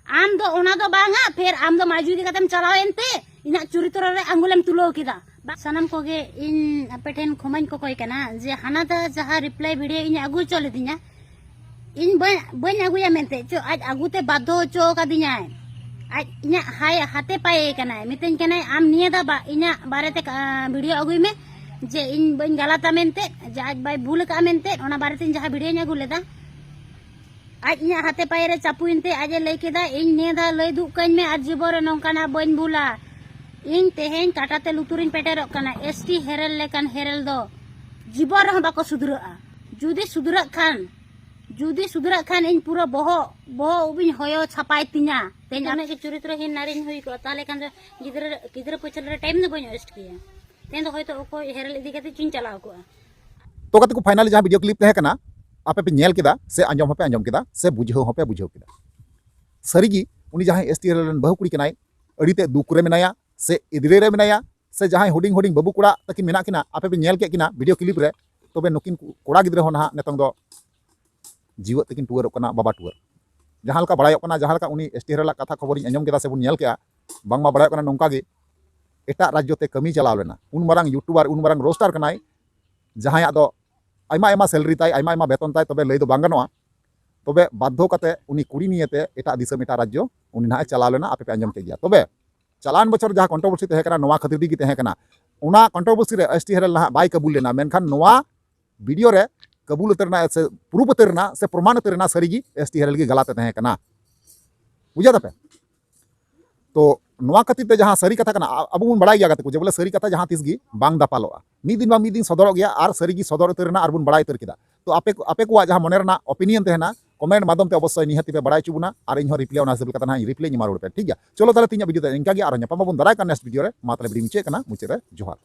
ᱟᱢ ᱫᱚ ᱚᱱᱟ ᱫᱚ ᱵᱟᱝᱟ᱾ ᱯᱷᱮᱨ ᱟᱢ ᱫᱚ ᱢᱟᱹᱡᱷᱤ ᱤᱫᱤ ᱠᱟᱛᱮᱢ ᱪᱟᱞᱟᱣ ᱮᱱᱛᱮ ᱤᱧᱟᱹᱜ ᱪᱚᱨᱤᱛᱨᱚ ᱨᱮ ᱟᱝᱜᱩᱞᱮᱢ ᱛᱩᱞᱟᱹᱣ ᱠᱮᱫᱟ᱾ ᱵᱟ-, ᱥᱟᱱᱟᱢ ᱠᱚᱜᱮ ᱤᱧ ᱟᱯᱮ ᱴᱷᱮᱱ ᱠᱷᱚᱢᱟᱧ ᱠᱚᱠᱚᱭ ᱠᱟᱱᱟ ᱡᱮ ᱦᱟᱱᱟ ᱫᱷᱟᱣ ᱡᱟᱦᱟᱸ ᱨᱤᱯᱞᱟᱭ ᱵᱷᱤᱰᱤᱭᱳ ᱤᱧ ᱟᱹᱜᱩ ᱦᱚᱪᱚ ᱞᱮᱫᱤᱧᱟ, ᱤᱧ ᱵᱟᱹᱧ, ᱵᱟᱹᱧ ᱟᱹᱜᱩᱭᱟ ᱢᱮᱱᱛᱮ, ᱪᱚ ᱟᱡ ᱟᱹᱜᱩᱛᱮ ᱵᱟᱫᱽᱫᱷᱚ ᱦᱚᱪᱚ ᱠᱟᱫᱤᱧᱟᱭ᱾ ᱟᱡ ᱤᱧᱟᱹᱜ ᱦᱟᱭ ᱦᱟᱛᱮ ᱯᱟᱭᱮ ᱠᱟᱱᱟᱭ, ᱢᱤᱛᱟᱹᱧ ᱠᱟᱱᱟᱭ, "ᱟᱢ ᱱᱤᱭᱟᱹ ᱫᱷᱟᱣ ᱵᱟ ᱤᱧᱟᱹᱜ ᱵᱟᱨᱮᱛᱮ ᱠᱟ- ᱵᱷᱤᱰᱤᱭᱳ ᱟᱹᱜᱩᱭ ᱢᱮ, ᱡᱮ ᱤᱧ ᱵᱟᱹᱧ ᱜᱟᱞᱟᱛᱟ ᱢᱮᱱᱛᱮ, ᱡᱮ ᱟᱡ ᱵᱟᱭ ᱵᱷᱩᱞ ᱟᱠᱟᱫᱼᱟ ᱢᱮᱱᱛᱮ, ᱚᱱᱟ ᱵᱟᱨᱮᱛᱮ ᱤᱧ ᱡᱟᱦᱟᱸ ᱵᱷᱤᱰᱤᱭᱳᱧ ᱟᱹᱜᱩ ᱞᱮᱫᱟ᱾" ᱟᱡ ᱤᱧᱟᱹᱜ ᱦᱟᱛᱮ ᱯᱟᱭᱮ ᱨᱮ ᱪᱟᱯᱩᱭᱮᱱ ᱛᱮ ᱟᱡ ᱮ ᱞᱟᱹᱭ ᱠᱮᱫᱟ, "ᱤᱧ ᱱᱤᱭᱟᱹ ᱫᱷᱟᱣ ᱞᱟᱹᱭ ᱫᱩᱜ ᱠᱟᱹᱧ ᱢᱮ ᱟᱨ ᱡᱤᱵᱚᱱ ᱨᱮ ᱱᱚᱝᱠᱟᱱᱟᱜ ᱵᱟᱹᱧ ᱵᱷᱩᱞᱟ᱾ ᱤᱧ ᱛᱮᱦᱮᱧ ᱠᱟᱴᱟ ᱛᱮ ᱞᱩᱛᱩᱨᱤᱧ ᱯᱮᱴᱮᱨᱚᱜ ᱠᱟᱱᱟ, ᱮᱥ ᱴᱤ ᱦᱮᱨᱮᱞ ᱞᱮᱠᱟᱱ ᱦᱮᱨᱮᱞ ᱫᱚ ᱡᱤᱵᱚᱱ ᱨᱮᱦᱚᱸ ᱵᱟᱠᱚ ᱥᱩᱫᱷᱨᱟᱹᱜᱼᱟ᱾ ᱡᱩᱫᱤ ᱥᱩᱫᱷᱨᱟᱹᱜ ᱠᱷᱟᱱ, ᱡᱩᱫᱤ ᱥᱩᱫᱷᱨᱟᱹᱜ ᱠᱷᱟᱱ ᱤᱧ ᱯᱩᱨᱟᱹ ᱵᱚᱦᱚᱜ, ᱵᱚᱦᱚᱜ ᱩᱵ ᱤᱧ ᱦᱚᱭᱚ ᱪᱷᱟᱯᱟᱭ ᱛᱤᱧᱟ᱾ ᱛᱮᱦᱮᱧ ᱟᱢᱟᱜ ᱜᱮ ᱪᱚᱨᱤᱛᱨᱚᱦᱤᱱ ᱱᱟᱨᱤᱧ ᱦᱩᱭ ᱠᱚᱜᱼᱟ, ᱛᱟᱦᱚᱞᱮ ᱠᱷᱟᱱ ᱫᱚ ᱜᱤᱫᱽᱨᱟᱹ, ᱜᱤᱫᱽᱨᱟᱹ ᱯᱟᱹᱪᱷᱟᱹᱞ ᱨᱮ ᱴᱟᱭᱤᱢ ᱫᱚ ᱵᱟᱹᱧ ᱳᱭᱮᱥᱴ ᱠᱮᱭᱟ᱾ ᱛᱮᱦᱮᱧ ᱫᱚ ᱦᱚᱭᱛᱳ ᱚᱠᱚᱭ ᱦᱮᱨᱮᱞ ᱤᱫᱤ ᱠᱟᱛᱮ ᱪᱚᱧ ᱪᱟᱞᱟᱣ ᱠᱚᱜᱼᱟ᱾" ᱛᱚ ᱜᱟᱛᱮ ᱠᱚ, ᱯᱷᱟᱭᱱᱟᱞᱤ ᱡᱟᱦᱟᱸ ᱵᱷᱤᱰᱤᱭᱳ ᱠᱞᱤᱯ ᱛᱟᱦᱮᱸ ᱠᱟᱱᱟ, ᱟᱯᱮ ᱯᱮ ᱧᱮᱞ ᱠᱮᱫᱟ ᱥᱮ ᱟᱸᱡᱚᱢ ᱦᱚᱸᱯᱮ ᱟᱸᱡᱚᱢ ᱠᱮᱫᱟ ᱥᱮ ᱵᱩᱡᱷᱟᱹᱣ ᱦᱚᱸᱯᱮ ᱵᱩᱡᱷᱟᱹᱣ ᱠᱮᱫᱟ᱾ ᱥᱟᱹᱨᱤᱜᱮ ᱩᱱᱤ ᱡᱟᱦᱟᱸᱭ ᱮᱥ ᱴᱤ ᱦᱮᱨᱮᱞ ᱨᱮᱱ ᱵᱟᱹᱦᱩ ᱠᱩᱲᱤ ᱠᱟᱱᱟᱭ, ᱟᱹᱰᱤ ᱛᱮᱫ ᱫᱩᱠ ᱨᱮ ᱢᱮᱱᱟᱭᱟ, ᱥᱮ ᱮᱫᱽᱨᱮ ᱨᱮ ᱢᱮᱱᱟᱭᱟ, ᱥᱮ ᱡᱟᱦᱟᱸᱭ ᱦᱩᱰᱤᱧ ᱦᱩᱰᱤᱧ ᱵᱟᱹᱵᱩ ᱠᱚᱲᱟ ᱛᱟᱹᱠᱤᱱ ᱢᱮᱱᱟᱜ ᱠᱤᱱᱟ, ᱟᱯᱮ ᱯᱮ ᱧᱮᱞ ᱠᱮᱫ ᱠᱤᱱᱟ ᱵᱷᱤᱰᱤᱭᱳ ᱠᱞᱤᱯ ᱨᱮ, ᱛᱚᱵᱮ ᱱᱩᱠᱤᱱ ᱠᱚᱲᱟ ᱜᱤᱫᱽᱨᱟᱹ ᱦᱚᱸ ᱱᱟᱦᱟᱜ ᱱᱤᱛᱚᱝ ᱫᱚ ᱡᱤᱣᱮᱫ ᱛᱮᱠᱤᱱ ᱴᱩᱣᱟᱹᱨᱚᱜ ᱠᱟᱱᱟ, ᱵᱟᱵᱟ ᱴᱩᱣᱟᱹᱨ᱾ ᱡᱟᱦᱟᱸ ᱞᱮᱠᱟ ᱵᱟᱲᱟᱭᱚᱜ ᱠᱟᱱᱟ, ᱡᱟᱦᱟᱸ ᱞᱮᱠᱟ ᱩᱱᱤ ᱮᱥ ᱴᱤ ᱦᱮᱨᱮᱞᱟᱜ ᱠᱟᱛᱷᱟ ᱠᱷᱚᱵᱚᱨᱤᱧ ᱟᱸᱡᱚᱢ ᱠᱮᱫᱟ ᱥᱮᱵᱚᱱ ᱧᱮᱞ ᱠᱮᱫᱟ, ᱵᱟᱝᱢᱟ ᱵᱟᱲᱟᱭᱚᱜ ᱠᱟᱱᱟ ᱱᱚᱝᱠᱟ ᱜᱮ ᱮᱴᱟᱜ ᱨᱟᱡᱽᱡᱚ ᱛᱮ ᱠᱟᱹᱢᱤ ᱪᱟᱞᱟᱣ ᱞᱮᱱᱟ᱾ ᱩᱱ ᱢᱟᱨᱟᱝ ᱭᱩᱴᱩᱵᱟᱨ, ᱩᱱ ᱢᱟᱨᱟᱝ ᱨᱳᱥᱴᱟᱨ ᱠᱟᱱᱟᱭ, ᱡᱟᱦᱟᱸᱭᱟᱜ ᱫᱚ ᱟᱭᱢᱟ ᱟᱭᱢᱟ ᱥᱮᱞᱨᱤ ᱛᱟᱭ, ᱟᱭᱢᱟ ᱟᱭᱢᱟ ᱵᱮᱛᱚᱱ ᱛᱟᱭ, ᱛᱚᱵᱮ ᱞᱟᱹᱭ ᱫᱚ ᱵᱟᱝ ᱜᱟᱱᱚᱜᱼᱟ᱾ ᱛᱚᱵᱮ ᱵᱟᱫᱽᱫᱷᱚ ᱠᱟᱛᱮ ᱩᱱᱤ ᱠᱩᱲᱤ ᱱᱤᱭᱮᱛᱮ ᱮᱴᱟᱜ ᱫᱤᱥᱚᱢ, ᱮᱴᱟᱜ ᱨᱟᱡᱽᱡᱚ ᱩᱱᱤ ᱱᱟᱦᱟᱜ ᱮ ᱪᱟᱞᱟᱣ ᱞᱮᱱᱟ, ᱟᱯᱮ ᱯᱮ ᱟᱸᱡᱚᱢ ᱠᱮᱫ ᱜᱮᱭᱟ᱾ ᱛᱚᱵᱮ ᱪᱟᱞᱟᱣᱮᱱ ᱵᱚᱪᱷᱚᱨ ᱡᱟᱦᱟᱸ ᱠᱚᱱᱴᱨᱳᱵᱷᱟᱨᱥᱤ ᱛᱟᱦᱮᱸ ᱠᱟᱱᱟ, ᱱᱚᱣᱟ ᱠᱷᱟᱹᱛᱤᱨ ᱛᱮᱜᱮ ᱛᱟᱦᱮᱸ ᱠᱟᱱᱟ᱾ ᱚᱱᱟ ᱠᱚᱱᱴᱨᱳᱵᱷᱟᱨᱥᱤ ᱨᱮ ᱮᱥ ᱴᱤ ᱦᱮᱨᱮᱞ ᱱᱟᱦᱟᱜ ᱵᱟᱭ ᱠᱟᱵᱩᱞ ᱞᱮᱱᱟ, ᱢᱮᱱᱠᱷᱟᱱ ᱱᱚᱣᱟ ᱵᱷᱤᱰᱤᱭᱳ ᱨᱮ ᱠᱟᱵᱩᱞ ᱩᱛᱟᱹᱨ ᱮᱱᱟ ᱥᱮ ᱯᱨᱩᱯ ᱩᱛᱟᱹᱨ ᱮᱱᱟ ᱥᱮ ᱯᱨᱚᱢᱟᱱ ᱩᱛᱟᱹᱨ ᱮᱱᱟ, ᱥᱟᱹᱨᱤᱜᱮ ᱮᱥ ᱴᱤ ᱦᱮᱨᱮᱞ ᱜᱮ ᱜᱟᱞᱟᱛ ᱮ ᱛᱟᱦᱮᱸ ᱠᱟᱱᱟ᱾ ᱵᱩᱡᱷᱟᱹᱣ ᱫᱟᱯᱮ? ᱛᱚ ᱱᱚᱣᱟ ᱠᱷᱟᱹᱛᱤᱨ ᱛᱮ ᱡᱟᱦᱟᱸ ᱥᱟᱹᱨᱤ ᱠᱟᱛᱷᱟ ᱠᱟᱱᱟ, ᱟ- ᱟᱵᱚ ᱵᱚᱱ ᱵᱟᱲᱟᱭ ᱜᱮᱭᱟ ᱜᱟᱛᱮ ᱠᱚ, ᱡᱮ ᱵᱚᱞᱮ ᱥᱟᱹᱨᱤ ᱠᱟᱛᱷᱟ ᱡᱟᱦᱟᱸ ᱛᱤᱥ ᱜᱮ ᱵᱟᱝ ᱫᱟᱯᱟᱞᱚᱜᱼᱟ᱾ ᱢᱤᱫ ᱫᱤᱱ ᱵᱟᱝ ᱢᱤᱫ ᱫᱤᱱ ᱥᱚᱫᱚᱨᱚᱜ ᱜᱮᱭᱟ ᱟᱨ ᱥᱟᱹᱨᱤ ᱜᱮ ᱥᱚᱫᱚᱨ ᱩᱛᱟᱹᱨ ᱮᱱᱟ ᱟᱨ ᱵᱚᱱ ᱵᱟᱲᱟᱭ ᱩᱛᱟᱹᱨ ᱠᱮᱫᱟ᱾ ᱛᱚ ᱟᱯᱮ ᱠᱚ, ᱟᱯᱮ ᱠᱚᱣᱟᱜ ᱡᱟᱦᱟᱸ ᱢᱚᱱᱮ ᱨᱮᱱᱟᱜ ᱚᱯᱤᱱᱤᱭᱚᱱ ᱛᱟᱦᱮᱱᱟ, ᱠᱚᱢᱮᱱᱴ ᱢᱟᱫᱽᱫᱷᱚᱢ ᱛᱮ ᱚᱵᱚᱥᱥᱳᱭ ᱱᱤᱦᱟᱹᱛ ᱯᱮ ᱵᱟᱲᱟᱭ ᱦᱚᱪᱚ ᱵᱚᱱᱟ, ᱟᱨ ᱤᱧ ᱦᱚᱸ ᱨᱤᱯᱞᱟᱭ ᱚᱱᱟ ᱦᱤᱥᱟᱹᱵ ᱞᱮᱠᱟᱛᱮ ᱱᱟᱦᱟᱜ ᱤᱧ ᱨᱤᱯᱞᱟᱭ ᱤᱧ ᱮᱢᱟ ᱨᱩᱣᱟᱹᱲ ᱯᱮᱭᱟ, ᱴᱷᱤᱠ ᱜᱮᱭᱟ? ᱪᱚᱞᱚ ᱛᱟᱦᱚᱞᱮ ᱛᱮᱦᱮᱧᱟᱜ ᱵᱷᱤᱰᱤᱭᱳ ᱫᱚ ᱤᱱᱠᱟ ᱜᱮ, ᱟᱨᱦᱚᱸ ᱧᱟᱯᱟᱢ ᱟᱵᱚᱱ ᱫᱟᱨᱟᱭ ᱠᱟᱱ ᱱᱮᱠᱥᱴ ᱵᱷᱤᱰᱤᱭᱳ ᱨᱮ᱾ ᱢᱟ ᱛᱟᱦᱚᱞᱮ ᱵᱷᱤᱰᱤᱭᱳ ᱢᱩᱪᱟᱹᱫ ᱠᱟᱱᱟ, ᱢᱩᱪᱟᱹᱫ ᱨᱮ ᱡᱚᱦᱟᱨ᱾